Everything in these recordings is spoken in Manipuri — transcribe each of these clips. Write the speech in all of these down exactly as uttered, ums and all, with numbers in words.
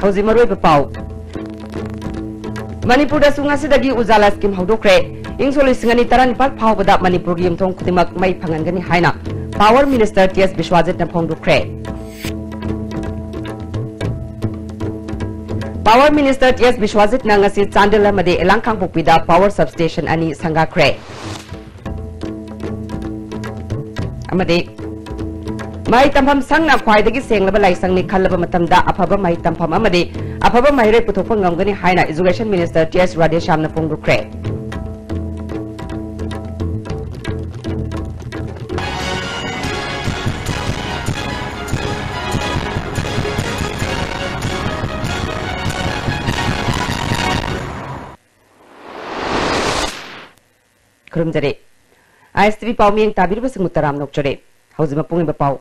ꯍꯧꯖꯤꯛ ꯃꯔꯨꯑꯣꯏꯕ ꯄꯥꯎ꯫ ꯃꯅꯤꯄꯨꯔꯗꯁꯨ ꯉꯁꯤꯗꯒꯤ ꯎꯖꯥꯂꯥ ꯁ꯭ꯀꯤꯝ ꯍꯧꯗꯣꯛꯈ꯭ꯔꯦ꯫ ꯏꯪ ꯁꯣꯛ ꯂꯤꯁꯤꯡ ꯑꯅꯤ ꯇꯔꯥꯅꯤꯄꯥꯜ ꯐꯥꯎꯕꯗ ꯃꯅꯤꯄꯨꯔꯒꯤ ꯌꯨꯝꯊꯣꯡ ꯈꯨꯗꯤꯡꯃꯛ ꯃꯩ ꯐꯪꯍꯟꯒꯅꯤ ꯍꯥꯏꯅ ꯄꯥꯋꯔ ꯃꯤꯅꯤꯁꯇꯔ ꯇꯤ ꯑꯦꯁ ꯕꯤꯁ꯭ꯋꯥꯖꯤꯠꯅ ꯐꯣꯡꯗꯣꯛꯈ꯭ꯔꯦ꯫ ꯄꯥꯋꯔ ꯃꯤꯅꯤꯁꯇꯔ ꯇꯤ ꯑꯦꯁ ꯕꯤꯁ꯭ꯋꯥꯖꯤꯠꯅ ꯉꯁꯤ ꯆꯥꯟꯗꯦꯜ ꯑꯃꯗꯤ ꯏꯂꯥꯡ ꯀꯥꯡꯄꯣꯛꯄꯤꯗ ꯄꯥꯋꯔ ꯁꯕꯁ꯭ꯇꯦꯁꯟ ꯑꯅꯤ ꯁꯪꯒꯥꯈ꯭ꯔꯦ꯫ ꯑꯃꯗꯤ ꯃꯍꯩ ꯇꯝꯐꯝ ꯁꯪꯅ ꯈ꯭ꯋꯥꯏꯗꯒꯤ ꯁꯦꯡꯂꯕ ꯂꯥꯏꯁꯪꯅꯤ ꯈꯜꯂꯕ ꯃꯇꯝꯗ ꯑꯐꯕ ꯃꯍꯩ ꯇꯝꯐꯝ ꯑꯃꯗꯤ ꯑꯐꯕ ꯃꯍꯩꯔꯣꯏ ꯄꯨꯊꯣꯛꯄ ꯉꯝꯒꯅꯤ ꯍꯥꯏꯅ ꯏꯖꯨꯀꯦꯁꯟ ꯃꯤꯅꯤꯁꯇꯔ ꯇꯤ ꯑꯦꯁ ꯔꯥꯙꯦꯁ꯭ꯌꯥꯝꯅ ꯐꯣꯡꯗꯣꯛꯈ꯭ꯔꯦ꯫ ꯈꯨꯔꯨꯝꯖꯔꯤ꯫ ꯑꯥꯏ ꯑꯦꯁ ꯇꯤ ꯚꯤ ꯄꯥꯎꯃꯤꯌꯦꯡ ꯇꯥꯕꯤꯔꯤꯕꯁꯤꯡꯕꯨ ꯇꯔꯥꯝꯅ ꯑꯣꯛꯆꯔꯤ꯫ ꯍꯧꯖꯤꯛ ꯃꯄꯨꯡ ꯑꯣꯏꯕ ꯄꯥꯎ꯫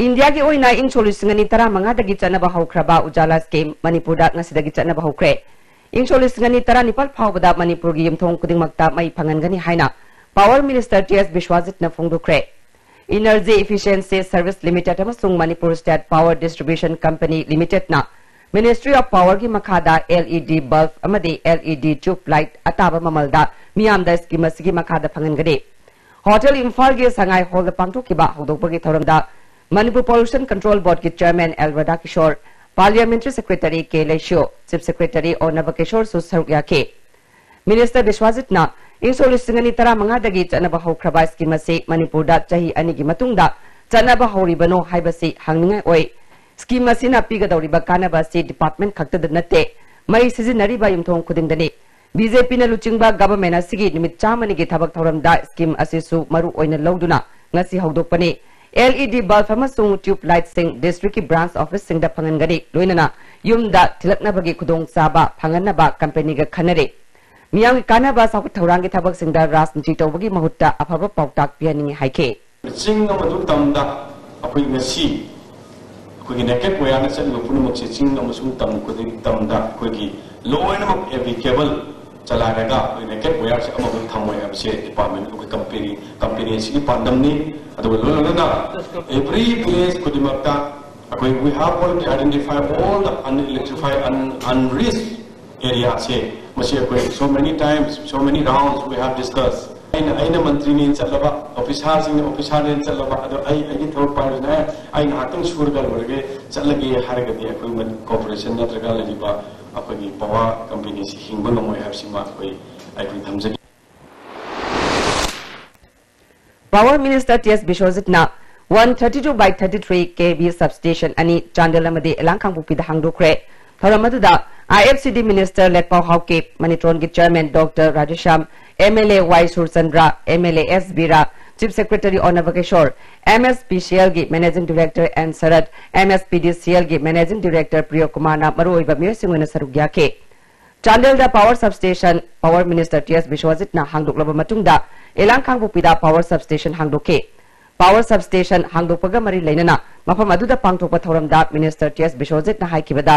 ꯏꯟꯗꯤꯌꯥꯒꯤ ꯑꯣꯏꯅ ꯏꯪ ꯁꯣꯛ ꯂꯤꯁꯤꯡ ꯑꯅꯤ ꯇꯔꯥꯃꯉꯥꯗꯒꯤ ꯆꯠꯅꯕ ꯍꯧꯈ꯭ꯔꯕ ꯎꯖꯥꯂꯥ ꯁ꯭ꯀꯤꯝ ꯃꯅꯤꯄꯨꯔꯗ ꯉꯁꯤꯗꯒꯤ ꯆꯠꯅꯕ ꯍꯧꯈ꯭ꯔꯦ꯫ ꯏꯪ ꯁꯣꯛ ꯂꯤꯁꯤꯡ ꯑꯅꯤ ꯇꯔꯥꯅꯤꯄꯥꯜ ꯐꯥꯎꯕꯗ ꯃꯅꯤꯄꯨꯔꯒꯤ ꯌꯨꯝꯊꯣꯡ ꯈꯨꯗꯤꯡꯃꯛꯇ ꯃꯩ ꯐꯪꯍꯟꯒꯅꯤ ꯍꯥꯏꯅ ꯄꯥꯋꯔ ꯃꯤꯅꯤꯁꯇꯔ ꯇꯤ ꯑꯦꯁ ꯕꯤꯁ꯭ꯋꯥꯖꯤꯠꯅ ꯐꯣꯡꯗꯣꯛꯈ꯭ꯔꯦ꯫ ꯏꯅꯔꯖꯤ ꯏꯐꯤꯁꯤꯌꯦꯟꯁꯤ ꯁꯔꯚꯤꯁ ꯂꯤꯃꯤꯇꯦꯗ ꯑꯃꯁꯨꯡ Manipur state power distribution company ꯂꯤꯃꯤꯇꯦꯗꯅ ꯃꯤꯅꯤꯁꯇ꯭ꯔꯤ ꯑꯣꯐ ꯄꯥꯋꯔꯒꯤ ꯃꯈꯥꯗ ꯑꯦꯜ ꯏ ꯗꯤ ꯕꯜꯕ ꯑꯃꯗꯤ ꯑꯦꯜ ꯏ ꯗꯤ ꯇ꯭ꯌꯨꯕ ꯂꯥꯏꯠ ꯑꯇꯥꯕ ꯃꯃꯜꯗ ꯃꯤꯌꯥꯝꯗ ꯁ꯭ꯀꯤꯝ ꯑꯁꯤꯒꯤ ꯃꯈꯥꯗ ꯐꯪꯍꯟꯒꯅꯤ꯫ ꯍꯣꯇꯦꯜ ꯏꯝꯐꯥꯜꯒꯤ ꯁꯉꯥꯏ ꯍꯣꯜꯗ ꯄꯥꯡꯊꯣꯛꯈꯤꯕ ꯍꯧꯗꯣꯛꯄꯒꯤ ꯊꯧꯔꯝꯗ ꯃꯅꯤꯄꯨꯔ ꯄꯣꯂꯨꯁꯟ ꯀꯟꯇ꯭ꯔꯣꯜ ꯕꯣꯔꯗꯀꯤ chairman L Radhakishore, parliamentary secretary K Leishiyo, chief secretary O ꯅꯕꯀꯤꯁꯣꯔꯁꯨ ꯁꯔꯨꯛ ꯌꯥꯈꯤ꯫ ꯃꯤꯅꯤꯁꯇꯔ ꯕꯤꯁ꯭ꯋꯥꯖꯤꯠꯅ ꯏꯪ ꯁꯣꯛ ꯂꯤꯁꯤꯡ ꯑꯅꯤ ꯇꯔꯥꯃꯉꯥꯗꯒꯤ ꯆꯠꯅꯕ ꯍꯧꯈ꯭ꯔꯕ ꯁ꯭ꯀꯤꯝ ꯑꯁꯤ ꯃꯅꯤꯄꯨꯔꯗ ꯆꯍꯤ ꯑꯅꯤꯒꯤ ꯃꯇꯨꯡꯗ ꯆꯠꯅꯕ ꯍꯧꯔꯤꯕꯅꯣ ꯍꯥꯏꯕꯁꯤ ꯍꯪꯅꯤꯡꯉꯥꯏ ꯑꯣꯏ꯫ ꯁ꯭ꯀꯤꯝ ꯑꯁꯤꯅ ꯄꯤꯒꯗꯧꯔꯤꯕ ꯀꯥꯟꯅꯕ ꯑꯁꯤ ꯗꯤꯄꯥꯔꯠꯃꯦꯟ ꯈꯛꯇꯗ ꯅꯠꯇꯦ, ꯃꯩ ꯁꯤꯖꯤꯟꯅꯔꯤꯕ ꯌꯨꯝꯊꯣꯡ ꯈꯨꯗꯤꯡꯗꯅꯤ꯫ ꯕꯤ ꯖꯦ ꯄꯤꯅ ꯂꯨꯆꯤꯡꯕ ꯒꯚꯔꯟꯃꯦꯟꯠ ꯑꯁꯤꯒꯤ ꯅꯨꯃꯤꯠ ꯆꯥꯝꯃꯅꯤꯒꯤ ꯊꯕꯛ ꯊꯧꯔꯝꯗ ꯁ꯭ꯀꯤꯝ ꯑꯁꯤꯁꯨ ꯃꯔꯨ ꯑꯣꯏꯅ ꯂꯧꯗꯨꯅ ꯉꯁꯤ ꯍꯧꯗꯣꯛꯄꯅꯤ꯫ ꯑꯦꯜ ꯏ ꯗꯤ ꯕꯜꯕ ꯑꯃꯁꯨꯡ ꯇ꯭ꯌꯨꯕ ꯂꯥꯏꯠꯁꯤꯡ ꯗꯤꯁꯇ꯭ꯔꯤꯛꯀꯤ ꯕ꯭ꯔꯥꯟꯆ ꯑꯣꯐꯤꯁꯁꯤꯡꯗ ꯐꯪꯍꯟꯒꯅꯤ, ꯂꯣꯏꯅꯅ ꯌꯨꯝꯗ ꯊꯤꯜꯂꯛꯅꯕꯒꯤ ꯈꯨꯗꯣꯡꯆꯥꯕ ꯐꯪꯍꯟꯅꯕ ꯀꯝꯄꯦꯅꯤꯒ ꯈꯟꯅꯔꯤ꯫ ꯃꯤꯌꯥꯝꯒꯤ ꯀꯥꯟꯅꯕ ꯆꯥꯎꯈꯠ ꯊꯧꯔꯥꯡꯒꯤ ꯊꯕꯛꯁꯤꯡꯗ ꯔꯥꯖꯅꯤꯇꯤ ꯇꯧꯕꯒꯤ ꯃꯍꯨꯠꯇ ꯑꯐꯕ ꯄꯥꯎꯇꯥꯛ ꯄꯤꯍꯟꯅꯤꯡꯏ ꯍꯥꯏꯈꯤ꯫ ꯆꯤꯡ ꯑꯃꯁꯨꯡ ꯇꯝꯗ ꯑꯩꯈꯣꯏ ꯉꯁꯤ ꯑꯩꯈꯣꯏꯒꯤ ꯅꯦꯀꯦꯠ ꯋꯥꯌꯔꯅ ꯆꯠꯂꯤꯕ ꯄꯨꯝꯅꯃꯛꯁꯦ ꯆꯤꯡ ꯑꯃꯁꯨꯡ ꯇꯝ ꯈꯨꯗꯤꯡ, ꯇꯝꯗ ꯑꯩꯈꯣꯏꯒꯤ ꯂꯣꯏꯅꯃꯛ ꯑꯦꯕꯤꯀꯦꯕꯜ ꯆꯂꯥꯏꯔꯒ ꯑꯩꯈꯣꯏ ꯅꯦꯀꯦꯠ ꯋꯥꯌꯔꯁꯦ ꯑꯃꯐꯥꯎ ꯊꯝꯃꯣꯏ ꯍꯥꯏꯕꯁꯦ ꯗꯤꯄꯥꯔꯠꯃꯦꯟ, ꯑꯩꯈꯣꯏ ꯀꯝꯄꯦꯅꯤ, ꯀꯝꯄꯦꯅꯤ ꯑꯁꯤꯒꯤ ꯄꯥꯟꯗꯝꯅꯤ꯫ ꯑꯗꯨꯒ ꯂꯣꯏꯅꯅ ꯑꯦꯚ꯭ꯔꯤ ꯚꯤꯂꯦꯖ ꯈꯨꯗꯤꯡꯃꯛꯇ ꯑꯩꯈꯣꯏ, we have already identified all the unelectrified, un unreached area ꯁꯦ, ꯃꯁꯤ ꯑꯩꯈꯣꯏ so many times, so many rounds we have discussed. ꯑꯩꯅ, ꯑꯩꯅ ꯃꯟꯇ꯭ꯔꯤꯅꯦꯅ ꯆꯠꯂꯕ, ꯑꯣꯐꯤꯁꯥꯔꯁꯤꯡꯅ ꯑꯣꯐꯤꯁꯥꯔꯅꯦꯅ ꯆꯠꯂꯕ, ꯑꯗꯣ ꯑꯩ, ꯑꯩꯒꯤ ꯊꯕꯛ ꯄꯥꯏꯕꯁꯤꯅ ꯑꯩ ꯉꯥꯏꯍꯥꯛꯇꯪ ꯁꯨꯔꯒ ꯂꯣꯏꯔꯒꯦ, ꯆꯠꯂꯒꯦ ꯍꯥꯏꯔꯒꯗꯤ ꯑꯩꯈꯣꯏ ꯃꯅꯤ-, ꯀꯣꯔꯄꯣꯔꯦꯁꯟ ꯅꯠꯇ꯭ꯔꯒ ꯂꯩꯔꯤꯕ ꯑꯩꯈꯣꯏꯒꯤ ꯄꯥꯋꯔ ꯀꯝꯄꯦꯅꯤꯁꯤ ꯍꯤꯡꯕ ꯉꯝꯃꯣꯏ ꯍꯥꯏꯕꯁꯤꯃ ꯑꯩꯈꯣꯏ, ꯑꯩꯈꯣꯏ ꯊꯝꯖꯒꯦ꯫ Power Minister T S ꯕꯤꯁ꯭ꯋꯖꯤꯠꯅ one thirty two by thirty three K V substation ꯑꯅꯤ ꯆꯥꯟꯗꯦꯜ ꯑꯃꯗꯤ ꯏꯂꯥꯡ ꯀꯥꯡꯄꯣꯛꯄꯤꯗ ꯍꯥꯡꯗꯣꯛꯈ꯭ꯔꯦ꯫ ꯊꯧꯔꯝ ꯑꯗꯨꯗ I F C D Minister ꯂꯦꯠꯄꯥꯎ Haokip, ꯃꯅꯤꯇ꯭ꯔꯣꯟꯒꯤ Chairman Doctor Radheshyam, M L A Y Surchandra, M L A S Vira, Chief Secretary ꯑꯣꯅꯕꯀꯦꯁꯣꯔ, M S P C L ꯒꯤ Managing Director N ꯁꯔꯠ, M S P D C L ꯒꯤ Managing Director ꯄ꯭ꯔꯤꯌꯣꯀꯨꯃꯥꯔꯅ ꯃꯔꯨꯑꯣꯏꯕ ꯃꯤꯑꯣꯏꯁꯤꯡ ꯑꯣꯏꯅ ꯁꯔꯨꯛ ꯌꯥꯈꯤ꯫ ꯆꯥꯟꯗꯦꯜꯗ power substation Power Minister T S ꯕꯤꯁ꯭ꯋꯖꯤꯠꯅ ꯍꯥꯡꯗꯣꯛꯂꯕ ꯃꯇꯨꯡꯗ ꯏꯂꯥꯡ ꯀꯥꯡꯄꯣꯛꯄꯤꯗ power substation ꯍꯥꯡꯗꯣꯛꯈꯤ꯫ Power substation ꯍꯥꯡꯗꯣꯛꯄꯒ ꯃꯔꯤ ꯂꯩꯅꯅ ꯃꯐꯝ ꯑꯗꯨꯗ ꯄꯥꯡꯊꯣꯛꯄ ꯊꯧꯔꯝꯗ Minister T S ꯕꯤꯁ꯭ꯋꯖꯤꯠꯅ ꯍꯥꯏꯈꯤꯕꯗ,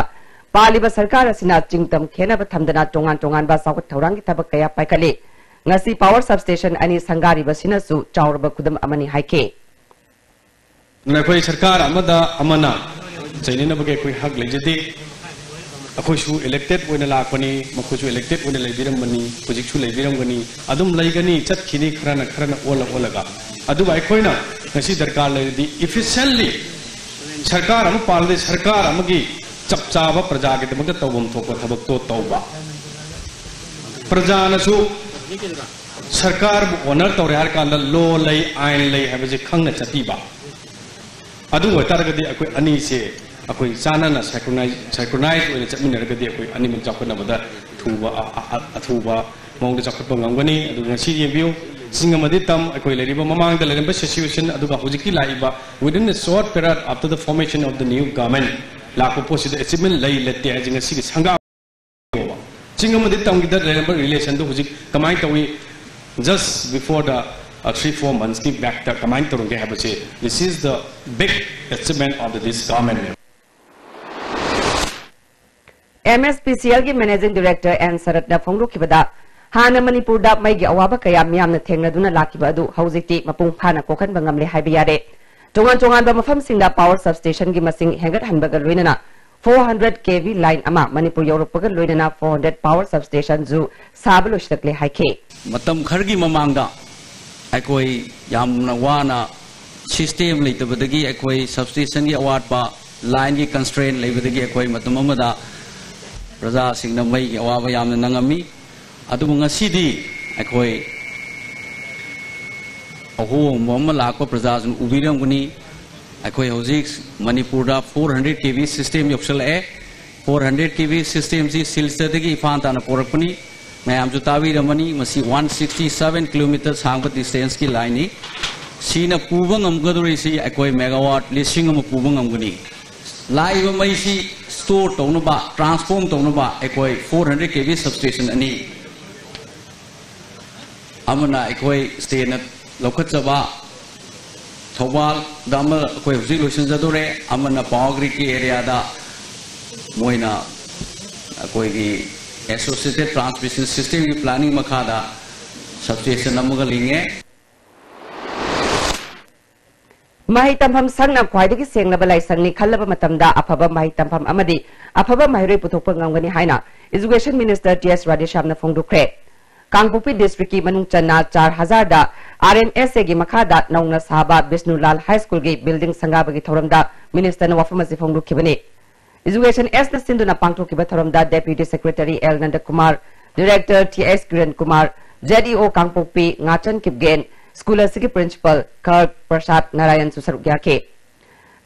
ꯄꯥꯜꯂꯤꯕ ꯁꯔꯀꯥꯔ ꯑꯁꯤꯅ ꯆꯤꯡꯗꯝ ꯈꯦꯟꯅꯕ ꯊꯝꯗꯅ ꯇꯣꯉꯥꯟ ꯇꯣꯉꯥꯟꯕ ꯆꯥꯎꯈꯠ ꯊꯧꯔꯥꯡꯒꯤ ꯊꯕꯛ ꯀꯌꯥ ꯄꯥꯏꯈꯠꯂꯤ꯫ ꯉꯁꯤ power substation ꯑꯅꯤ ꯁꯪꯒꯥꯔꯤꯕꯁꯤꯅꯁꯨ ꯆꯥꯎꯔꯕ ꯈꯨꯗꯝ ꯑꯃꯅꯤ ꯍꯥꯏꯈꯤ꯫ ꯑꯗꯨꯅ ꯑꯩꯈꯣꯏ ꯁꯔꯀꯥꯔ ꯑꯃꯗ ꯑꯃꯅ ꯆꯩꯅꯅꯕꯒꯤ ꯑꯩꯈꯣꯏ ꯍꯛ ꯂꯩꯖꯗꯦ꯫ ꯑꯩꯈꯣꯏꯁꯨ elected ꯑꯣꯏꯅ ꯂꯥꯛꯄꯅꯤ, ꯃꯈꯣꯏꯁꯨ elected ꯑꯣꯏꯅ ꯂꯩꯕꯤꯔꯝꯕꯅꯤ, ꯍꯧꯖꯤꯛꯁꯨ ꯂꯩꯕꯤꯔꯝꯒꯅꯤ, ꯑꯗꯨꯝ ꯂꯩꯒꯅꯤ, ꯆꯠꯈꯤꯅꯤ, ꯈꯔꯅ ꯈꯔꯅ ꯑꯣꯜꯂ ꯑꯣꯜꯂꯒ꯫ ꯑꯗꯨꯒ ꯑꯩꯈꯣꯏꯅ ꯉꯁꯤ ꯗꯔꯀꯥꯔ ꯂꯩꯔꯗꯤ efficiently ꯁꯔꯀꯥꯔ ꯑꯃ ꯄꯥꯜꯂꯗꯤ ꯁꯔꯀꯥꯔ ꯑꯃꯒꯤ ꯆꯞ ꯆꯥꯕ ꯄ꯭ꯔꯖꯥꯒꯤꯗꯃꯛꯇ ꯇꯧꯐꯝ ꯊꯣꯛꯄ ꯊꯕꯛꯇꯣ ꯇꯧꯕ꯫ ꯄ꯭ꯔꯖꯥꯅꯁꯨ ꯁꯔꯀꯥꯔꯕꯨ honor ꯇꯧꯔꯦ ꯍꯥꯏꯔ ꯀꯥꯟꯗ law ꯂꯩ, ꯑꯥꯏꯟ ꯂꯩ ꯍꯥꯏꯕꯁꯦ ꯈꯪꯅ ꯆꯠꯄꯤꯕ꯫ ꯑꯗꯨ ꯑꯣꯏꯇꯥꯔꯒꯗꯤ ꯑꯩꯈꯣꯏ ꯑꯅꯤꯁꯦ ꯑꯩꯈꯣꯏ ꯆꯥꯟꯅꯅ synchronize, synchronize ꯑꯣꯏꯅ ꯆꯠꯃꯤꯟꯅꯔꯒꯗꯤ ꯑꯩꯈꯣꯏ ꯑꯅꯤꯃꯛ ꯆꯥꯎꯈꯠꯅꯕꯗ ꯊꯨꯕ, ꯑ-, ꯑ-, ꯑ-, ꯑꯊꯨꯕ ꯃꯑꯣꯡꯗ ꯆꯥꯎꯈꯠꯄ ꯉꯝꯒꯅꯤ꯫ ꯑꯗꯨꯒ ꯉꯁꯤ ꯌꯦꯡꯕꯤꯌꯨ, ꯆꯤꯡ ꯑꯃꯗꯤ ꯇꯝ, ꯑꯩꯈꯣꯏ ꯂꯩꯔꯤꯕ ꯃꯃꯥꯡꯗ ꯂꯩꯔꯝꯕ situation ꯑꯗꯨꯒ ꯍꯧꯖꯤꯛꯀꯤ ꯂꯥꯛꯏꯕ within a short period after the formation of the new government ꯂꯥꯛꯄ ꯄꯣꯠꯁꯤꯗ achievement ꯂꯩ ꯂꯩꯇꯦ ꯍꯥꯏꯁꯦ ꯉꯁꯤꯒꯤ ꯁꯪꯒꯥꯝ ꯆꯤꯡ ꯑꯃꯗꯤ ꯇꯝꯒꯤꯗ ꯂꯩꯔꯝꯕ relationꯗꯨ ꯍꯧꯖꯤꯛ ꯀꯃꯥꯏꯅ ꯇꯧꯏ? Just before the, uh, three, four monthsꯀꯤ backꯇ ꯀꯃꯥꯏꯅ ꯇꯧꯔꯝꯒꯦ ꯍꯥꯏꯕꯁꯦ, this is the big achievement of the, this government. M S P C Lꯒꯤ Managing Director N ꯁꯔꯠꯅ ꯐꯣꯡꯗꯣꯛꯈꯤꯕꯗ, ꯍꯥꯟꯅ ꯃꯅꯤꯄꯨꯔꯗ ꯃꯩꯒꯤ ꯑꯋꯥꯕ ꯀꯌꯥ ꯃꯤꯌꯥꯝꯅ ꯊꯦꯡꯅꯗꯨꯅ ꯂꯥꯛꯈꯤꯕ ꯑꯗꯨ ꯍꯧꯖꯤꯛꯇꯤ ꯃꯄꯨꯡ ꯐꯥꯅ ꯀꯣꯛꯍꯟꯕ ꯉꯝꯂꯦ ꯍꯥꯏꯕ ꯌꯥꯔꯦ꯫ ꯇꯣꯉꯥꯟ ꯇꯣꯉꯥꯟꯕ ꯃꯐꯝꯁꯤꯡꯗ power substationꯒꯤ ꯃꯁꯤꯡ ꯍꯦꯟꯒꯠꯍꯟꯕꯒ ꯂꯣꯏꯅꯅ four hundred K V line ꯑꯃ ꯃꯅꯤꯄꯨꯔ ꯌꯧꯔꯛꯄꯒ ꯂꯣꯏꯅꯅ four hundred power substationꯁꯨ ꯁꯥꯕ ꯂꯣꯏꯁꯤꯜꯂꯛꯂꯦ ꯍꯥꯏꯈꯤ꯫ ꯃꯇꯝ ꯈꯔꯒꯤ ꯃꯃꯥꯡꯗ ꯑꯩꯈꯣꯏ ꯌꯥꯝꯅ ꯋꯥꯅ system ꯂꯩꯇꯕꯗꯒꯤ ꯑꯩꯈꯣꯏ substationꯒꯤ ꯑꯋꯥꯠꯄ, lineꯒꯤ constraint ꯂꯩꯕꯗꯒꯤ ꯑꯩꯈꯣꯏ ꯃꯇꯝ ꯑꯃꯗ ꯄ꯭ꯔꯖꯥꯁꯤꯡꯅ ꯃꯩꯒꯤ ꯑꯋꯥꯕ ꯌꯥꯝꯅ ꯅꯪꯉꯝꯃꯤ꯫ ꯑꯗꯨꯕꯨ ꯉꯁꯤꯗꯤ ꯑꯩꯈꯣꯏ ꯑꯍꯣꯡꯕ ꯑꯃ ꯂꯥꯛꯄ ꯄ꯭ꯔꯖꯥꯁꯤꯡ ꯎꯕꯤꯔꯝꯒꯅꯤ꯫ ꯑꯩꯈꯣꯏ ꯍꯧꯖꯤꯛ ꯃꯅꯤꯄꯨꯔꯗ four hundred K V system ꯌꯧꯁꯜꯂꯛꯑꯦ꯫ Four hundred K V systemꯁꯤ ꯁꯤꯜꯆꯔꯗꯒꯤ Imphal ꯇꯥꯟꯅ ꯄꯣꯔꯛꯄꯅꯤ꯫ ꯃꯌꯥꯝꯁꯨ ꯇꯥꯕꯤꯔꯝꯃꯅꯤ, ꯃꯁꯤ one sixty seven kilometer ꯁꯥꯡꯕ distanceꯀꯤ lineꯅꯤ꯫ ꯁꯤꯅ ꯄꯨꯕ ꯉꯝꯒꯗꯧꯔꯤꯁꯤ ꯑꯩꯈꯣꯏ megawatt ꯂꯤꯁꯤꯡ ꯑꯃ ꯄꯨꯕ ꯉꯝꯒꯅꯤ꯫ ꯂꯥꯛꯏꯕ ꯃꯩꯁꯤ store ꯇꯧꯅꯕ, transform ꯇꯧꯅꯕ ꯑꯩꯈꯣꯏ four hundred K V substation ꯑꯅꯤ, ꯑꯃꯅ ꯑꯩꯈꯣꯏ stateꯅ ꯂꯧꯈꯠꯆꯕ ꯊꯧꯕꯥꯜꯗ ꯑꯃ ꯑꯩꯈꯣꯏ ꯍꯧꯖꯤꯛ ꯂꯣꯏꯁꯤꯟꯖꯗꯣꯔꯦ, ꯑꯃꯅ power gridꯀꯤ areaꯗ ꯃꯣꯏꯅ ꯑꯩꯈꯣꯏꯒꯤ associated transmission systemꯒꯤ planning ꯃꯈꯥꯗ substation ꯑꯃꯒ ꯂꯤꯡꯉꯦ꯫ ꯃꯍꯩ ꯇꯝꯐꯝ ꯁꯪꯅ ꯈ꯭ꯋꯥꯏꯗꯒꯤ ꯁꯦꯡꯂꯕ ꯂꯥꯏꯁꯪꯅꯤ ꯈꯜꯂꯕ ꯃꯇꯝꯗ ꯑꯐꯕ ꯃꯍꯩ ꯇꯝꯐꯝ ꯑꯃꯗꯤ ꯑꯐꯕ ꯃꯍꯩꯔꯣꯏ ꯄꯨꯊꯣꯛꯄ ꯉꯝꯒꯅꯤ ꯍꯥꯏꯅ Education Minister T S ꯔꯥꯙꯦꯁ꯭ꯌꯥꯝꯅ ꯐꯣꯡꯗꯣꯛꯈ꯭ꯔꯦ꯫ ꯀꯥꯡꯄꯣꯛꯄꯤ districtꯀꯤ ꯃꯅꯨꯡ ꯆꯟꯅ ꯆꯥꯔ ꯍꯖꯥꯔꯗ R M S Aꯒꯤ ꯃꯈꯥꯗ ꯅꯧꯅ ꯁꯥꯕ ꯕꯤꯁꯅꯨꯂꯥꯜ High Schoolꯒꯤ building ꯁꯪꯒꯥꯕꯒꯤ ꯊꯧꯔꯝꯗ ministerꯅ ꯋꯥꯐꯝ ꯑꯁꯤ ꯐꯣꯡꯗꯣꯛꯈꯤꯕꯅꯤ꯫ Education Sꯅ ꯁꯤꯟꯗꯨꯅ ꯄꯥꯡꯊꯣꯛꯈꯤꯕ ꯊꯧꯔꯝꯗ Deputy Secretary L ꯅꯟꯗꯀꯨꯃꯥꯔ, Director T H Kiran Kumar, Z E O ꯀꯥꯡꯄꯣꯛꯄꯤ ꯉꯥꯆꯟ ꯀꯤꯞꯒꯦꯟ, school ꯑꯁꯤꯒꯤ principal ꯀꯔ ꯄ꯭ꯔꯁꯥꯗ ꯅꯥꯔꯥꯌꯟꯁꯨ ꯁꯔꯨꯛ ꯌꯥꯈꯤ꯫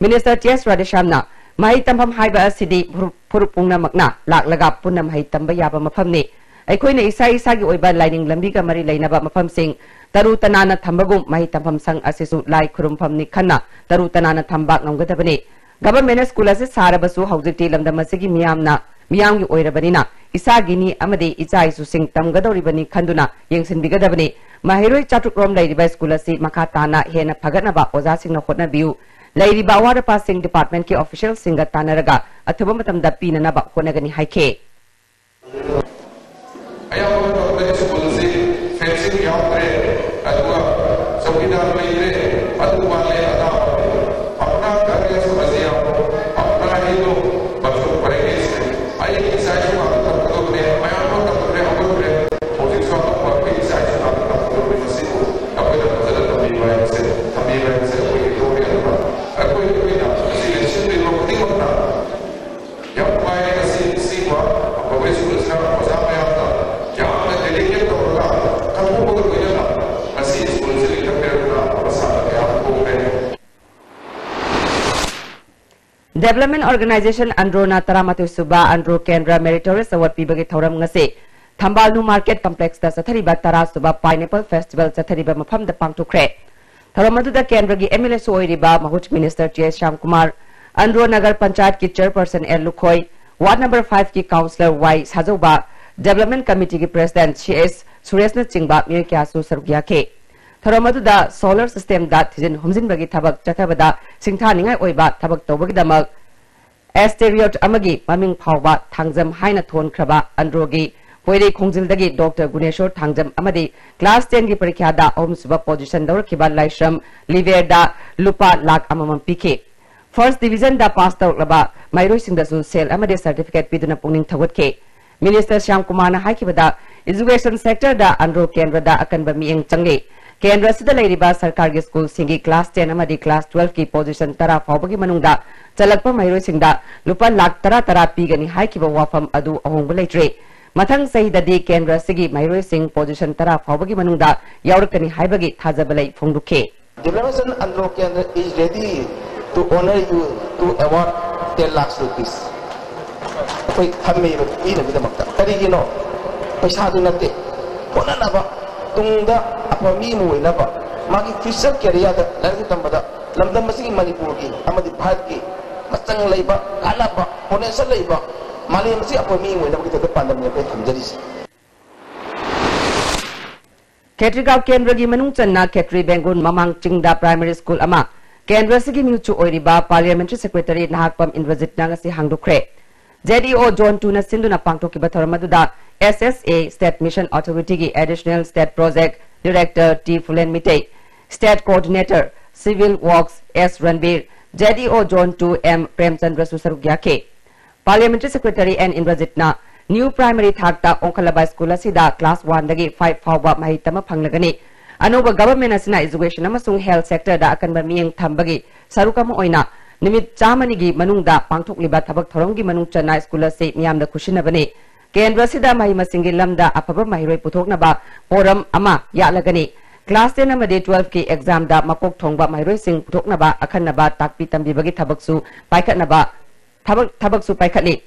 Minister T S ꯔꯥꯙꯦꯁ꯭ꯌꯥꯝꯅ ꯃꯍꯩ ꯇꯝꯐꯝ ꯍꯥꯏꯕ ꯑꯁꯤꯗꯤ ꯐꯨꯔꯨꯞ, ꯐꯨꯔꯨꯞ ꯄꯨꯝꯅꯃꯛꯅ ꯂꯥꯛꯂꯒ ꯄꯨꯟꯅ ꯃꯍꯩ ꯇꯝꯕ ꯌꯥꯕ ꯃꯐꯝꯅꯤ꯫ ꯑꯩꯈꯣꯏꯅ ꯏꯁꯥ ꯏꯁꯥꯒꯤ ꯑꯣꯏꯕ ꯂꯥꯏꯅꯤꯡ ꯂꯝꯕꯤꯒ ꯃꯔꯤ ꯂꯩꯅꯕ ꯃꯐꯝꯁꯤꯡ ꯇꯔꯨ ꯇꯅꯥꯟꯅ ꯊꯝꯕꯒꯨꯝ ꯃꯍꯩ ꯇꯝꯐꯝ ꯁꯪ ꯑꯁꯤꯁꯨ ꯂꯥꯏ ꯈꯨꯔꯨꯝꯐꯝꯅꯤ ꯈꯟꯅ ꯇꯔꯨ ꯇꯅꯥꯟꯅ ꯊꯝꯕ ꯉꯝꯒꯗꯕꯅꯤ꯫ Government school ꯑꯁꯤ ꯁꯥꯔꯕꯁꯨ ꯍꯧꯖꯤꯛꯇꯤ ꯂꯝꯗꯝ ꯑꯁꯤꯒꯤ ꯃꯤꯌꯥꯝꯅ, ꯃꯤꯌꯥꯝꯒꯤ ꯑꯣꯏꯔꯕꯅꯤꯅ ꯏꯆꯥꯒꯤꯅꯤ ꯑꯃꯗꯤ ꯏꯆꯥ ꯏꯁꯨꯁꯤꯡ ꯇꯝꯒꯗꯧꯔꯤꯕꯅꯤ ꯈꯟꯗꯨꯅ ꯌꯦꯡꯁꯤꯟꯕꯤꯒꯗꯕꯅꯤ꯫ ꯃꯍꯩꯔꯣꯏ ꯆꯥꯇ꯭ꯔꯨꯛ ꯔꯣꯝ ꯂꯩꯔꯤꯕ school ꯑꯁꯤ ꯃꯈꯥ ꯇꯥꯅ ꯍꯦꯟꯅ ꯐꯒꯠꯅꯕ ꯑꯣꯖꯥꯁꯤꯡꯅ ꯍꯣꯠꯅꯕꯤꯌꯨ꯫ ꯂꯩꯔꯤꯕ ꯑꯋꯥꯠ ꯑꯄꯥꯁꯤꯡ departmentꯀꯤ officialꯁꯤꯡꯒ ꯇꯥꯟꯅꯔꯒ ꯑꯊꯨꯕ ꯃꯇꯝꯗ ꯄꯤꯅꯅꯕ ꯍꯣꯠꯅꯒꯅꯤ ꯍꯥꯏꯈꯤ꯫ ꯑꯌꯥꯝꯕ ꯃꯇꯝꯗ schoolꯁꯤ fencing ꯌꯥꯎꯗ꯭ꯔꯦ, ꯑꯗꯨꯒ ꯆꯧꯀꯤꯗꯥꯔ ꯂꯩꯇ꯭ꯔꯦ, ꯑꯗꯨ ꯋꯥꯠꯂꯦ, ꯑꯗꯥ ꯋꯥꯠꯂꯦ꯫ Development Organization, ꯑꯟꯗ꯭ꯔꯣꯅ ꯇꯔꯥꯃꯥꯊꯣꯏ ꯁꯨꯕ ꯑꯟꯗ꯭ꯔꯣ ꯀꯦꯟꯗ꯭ꯔ Meritorious Award ꯄꯤꯕꯒꯤ ꯊꯧꯔꯝ ꯉꯁꯤ ꯊꯝꯕꯥꯜ ꯅꯨ Market Complex ꯇ ꯆꯠꯊꯔꯤꯕ ꯇꯔꯥ ꯁꯨꯕ Pineapple Festival ꯆꯠꯊꯔꯤꯕ ꯃꯐꯝꯗ ꯄꯥꯡꯊꯣꯛꯈ꯭ꯔꯦ꯫ ꯊꯧꯔꯝ ꯑꯗꯨꯗ ꯀꯦꯟꯗ꯭ꯔꯒꯤ MLA ꯁꯨ ꯑꯣꯏꯔꯤꯕ ꯃꯍꯨꯠ Minister G S Shyamkumar, Andro Nagar ꯄꯟꯆꯥꯌꯠꯀꯤ Chairperson L Lukhoi, Ward number five ꯀꯤ Councillor Y ꯁꯥꯖꯧꯕ, Development Committee ꯒꯤ President C S ꯁꯨꯔꯦꯁꯅꯆꯤꯡꯕ ꯃꯤꯑꯣꯏ ꯀꯌꯥꯁꯨ ꯁꯔꯨꯛ ꯌꯥꯈꯤ꯫ ꯊꯧꯔꯝ ꯑꯗꯨꯗ solar system ꯗ ꯊꯤꯖꯤꯟ ꯍꯨꯝꯖꯤꯟꯕꯒꯤ ꯊꯕꯛ ꯆꯠꯊꯕꯗ ꯁꯤꯡꯊꯥꯅꯤꯡꯉꯥꯏ ꯑꯣꯏꯕ ꯊꯕꯛ ꯇꯧꯕꯒꯤꯗꯃꯛ Asteriot ꯑꯃꯒꯤ ꯃꯃꯤꯡ ꯐꯥꯎꯕ ꯊꯥꯡꯖꯝ ꯍꯥꯏꯅ ꯊꯣꯟꯈ꯭ꯔꯕ ꯑꯟꯗ꯭ꯔꯣꯒꯤ ꯄꯣꯏꯔꯩ ꯈꯣꯡꯖꯤꯜꯗꯒꯤ Doctor ꯒꯨꯅꯦꯁꯣꯔ ꯊꯥꯡꯖꯝ ꯑꯃꯗꯤ class ten ꯒꯤ ꯄꯔꯤꯈ꯭ꯌꯥꯗ ꯑꯍꯨꯝꯁꯨꯕ position ꯂꯧꯔꯛꯈꯤꯕ ꯂꯥꯏꯁ꯭ꯔꯝ ꯂꯤꯕꯦꯔꯗ ꯂꯨꯄꯥ ꯂꯥꯈ ꯑꯃꯃꯝ ꯄꯤꯈꯤ꯫ First division ꯗ pass ꯇꯧꯔꯛꯂꯕ ꯃꯍꯩꯔꯣꯏꯁꯤꯡꯗꯁꯨ ꯁꯦꯜ ꯑꯃꯗꯤ certificate ꯄꯤꯗꯨꯅ ꯄꯨꯛꯅꯤꯡ ꯊꯧꯒꯠꯈꯤ꯫ Minister ꯁ꯭ꯌꯥꯝꯀꯨꯃꯥꯔꯅ ꯍꯥꯏꯈꯤꯕꯗ, education sector ꯗ ꯑꯟꯗ꯭ꯔꯣ ꯀꯦꯟꯗ꯭ꯔꯗ ꯑꯀꯟꯕ ꯃꯤꯠꯌꯦꯡ ꯆꯪꯂꯤ꯫ ꯀꯦꯟꯗ꯭ꯔ ꯑꯁꯤꯗ ꯂꯩꯔꯤꯕ ꯁꯔꯀꯥꯔꯒꯤ ꯁ꯭ꯀꯨꯜꯁꯤꯡꯒꯤ class ten ꯑꯃꯗꯤ class twelve ꯀꯤ position ꯇꯔꯥ ꯐꯥꯎꯕꯒꯤ ꯃꯅꯨꯡꯗ ꯆꯜꯂꯛꯄ ꯃꯍꯩꯔꯣꯏꯁꯤꯡꯗ ꯂꯨꯄꯥ ꯂꯥꯈ ꯇꯔꯥ ꯇꯔꯥ ꯄꯤꯒꯅꯤ ꯍꯥꯏꯈꯤꯕ ꯋꯥꯐꯝ ꯑꯗꯨ ꯑꯍꯣꯡꯕ ꯂꯩꯇ꯭ꯔꯤ꯫ ꯃꯊꯪ ꯆꯍꯤꯗꯗꯤ ꯀꯦꯟꯗ꯭ꯔ ꯑꯁꯤꯒꯤ ꯃꯍꯩꯔꯣꯏꯁꯤꯡ position ꯇꯔꯥ ꯐꯥꯎꯕꯒꯤ ꯃꯅꯨꯡꯗ ꯌꯥꯎꯔꯛꯀꯅꯤ ꯍꯥꯏꯕꯒꯤ ꯊꯥꯖꯕ ꯂꯩ ꯐꯣꯡꯗꯣꯛꯈꯤ꯫ Development Andro Kendra is ready to honor you to award ten lakhs rupees. ꯑꯩꯈꯣꯏ ꯊꯝꯃꯦꯕ ꯄꯤꯅꯕꯒꯤꯗꯃꯛꯇ꯫ ꯀꯔꯤꯒꯤꯅꯣ? ꯄꯩꯁꯥꯗꯨ ꯅꯠꯇꯦ꯫ ꯍꯣꯠꯅꯅꯕ, ꯇꯨꯡꯗ ꯑꯐꯕ ꯃꯤ ꯑꯃ ꯑꯣꯏꯅꯕ, ꯃꯥꯒꯤ future career ꯗ ꯂꯥꯏꯔꯤꯛ ꯇꯝꯕꯗ ꯂꯝꯗꯝ ꯑꯁꯤꯒꯤ ꯃꯅꯤꯄꯨꯔꯒꯤ ꯑꯃꯗꯤ ꯚꯥꯔꯠꯀꯤ ꯃꯆꯪ ꯂꯩꯕ, ꯀꯥꯟꯅꯕ, potential ꯂꯩꯕ, ꯃꯥꯂꯦꯝ ꯑꯁꯤ ꯑꯐꯕ ꯃꯤ ꯑꯃ ꯑꯣꯏꯅꯕꯒꯤꯗꯃꯛꯇ ꯄꯥꯟꯗꯝꯅꯦ ꯑꯩꯈꯣꯏ ꯊꯝꯖꯔꯤꯁꯦ꯫ ꯈꯦꯇ꯭ꯔꯤꯒꯥꯎ ꯀꯦꯟꯗ꯭ꯔꯒꯤ ꯃꯅꯨꯡ ꯆꯟꯅ ꯈꯦꯇ꯭ꯔꯤ ꯕꯦꯡꯒꯨꯟ ꯃꯃꯥꯡ ꯆꯤꯡꯗ primary school ꯑꯃ ꯀꯦꯟꯗ꯭ꯔ ꯑꯁꯤꯒꯤ ꯃꯤꯍꯨꯠꯁꯨ ꯑꯣꯏꯔꯤꯕ parliamentary secretary ꯅꯍꯥꯛꯄꯝ ꯏꯟꯗ꯭ꯔꯖꯤꯠꯅ ꯉꯁꯤ ꯍꯥꯡꯗꯣꯛꯈ꯭ꯔꯦ꯫ ZEO Zone two ꯅ ꯁꯤꯟꯗꯨꯅ ꯄꯥꯡꯊꯣꯛꯈꯤꯕ ꯊꯧꯔꯝ ꯑꯗꯨꯗ SSA, State Mission Authority ꯒꯤ Additional State Project Director T ꯐꯨꯂꯦꯟ Meitei, State Coordinator Civil Works S ꯔꯟꯕꯤꯔ, ZEO Zone two M ꯄ꯭ꯔꯦꯝꯆꯟꯗ꯭ꯔꯁꯨ ꯁꯔꯨꯛ ꯌꯥꯈꯤ꯫ Parliamentary Secretary N ꯏꯟꯗ꯭ꯔꯖꯤꯠꯅ new primary ꯊꯥꯛꯇ ꯑꯣꯟꯈꯠꯂꯕ school ꯑꯁꯤꯗ class one ꯗꯒꯤ five ꯐꯥꯎꯕ ꯃꯍꯩ ꯇꯝꯕ ꯐꯪꯂꯒꯅꯤ꯫ ꯑꯅꯧꯕ government ꯑꯁꯤꯅ education ꯑꯃꯁꯨꯡ health sector ꯗ ꯑꯀꯟꯕ ꯃꯤꯠꯌꯦꯡ ꯊꯝꯕꯒꯤ ꯁꯔꯨꯛ ꯑꯃ ꯑꯣꯏꯅ ꯅꯨꯃꯤꯠ ꯆꯥꯝꯃꯅꯤꯒꯤ ꯃꯅꯨꯡꯗ ꯄꯥꯡꯊꯣꯛꯂꯤꯕ ꯊꯕꯛ ꯊꯧꯔꯝꯒꯤ ꯃꯅꯨꯡ ꯆꯟꯅ school ꯑꯁꯤ ꯃꯤꯌꯥꯝꯗ ꯈꯨꯠꯁꯤꯟꯅꯕꯅꯤ꯫ ꯀꯦꯟꯗ꯭ꯔ ꯑꯁꯤꯗ ꯃꯍꯩ ꯃꯁꯤꯡꯒꯤ ꯂꯝꯗ ꯑꯐꯕ ꯃꯍꯩꯔꯣꯏ ꯄꯨꯊꯣꯛꯅꯕ forum ꯑꯃ ꯌꯥꯠꯂꯒꯅꯤ꯫ Class ten ꯑꯃꯗꯤ twelve ꯀꯤ exam ꯗ ꯃꯀꯣꯛ ꯊꯣꯡꯕ ꯃꯍꯩꯔꯣꯏꯁꯤꯡ ꯄꯨꯊꯣꯛꯅꯕ ꯑꯈꯟꯅꯕ ꯇꯥꯛꯄꯤ ꯇꯝꯕꯤꯕꯒꯤ ꯊꯕꯛꯁꯨ ꯄꯥꯏꯈꯠꯅꯕ ꯊꯕꯛ, ꯊꯕꯛꯁꯨ ꯄꯥꯏꯈꯠꯂꯤ꯫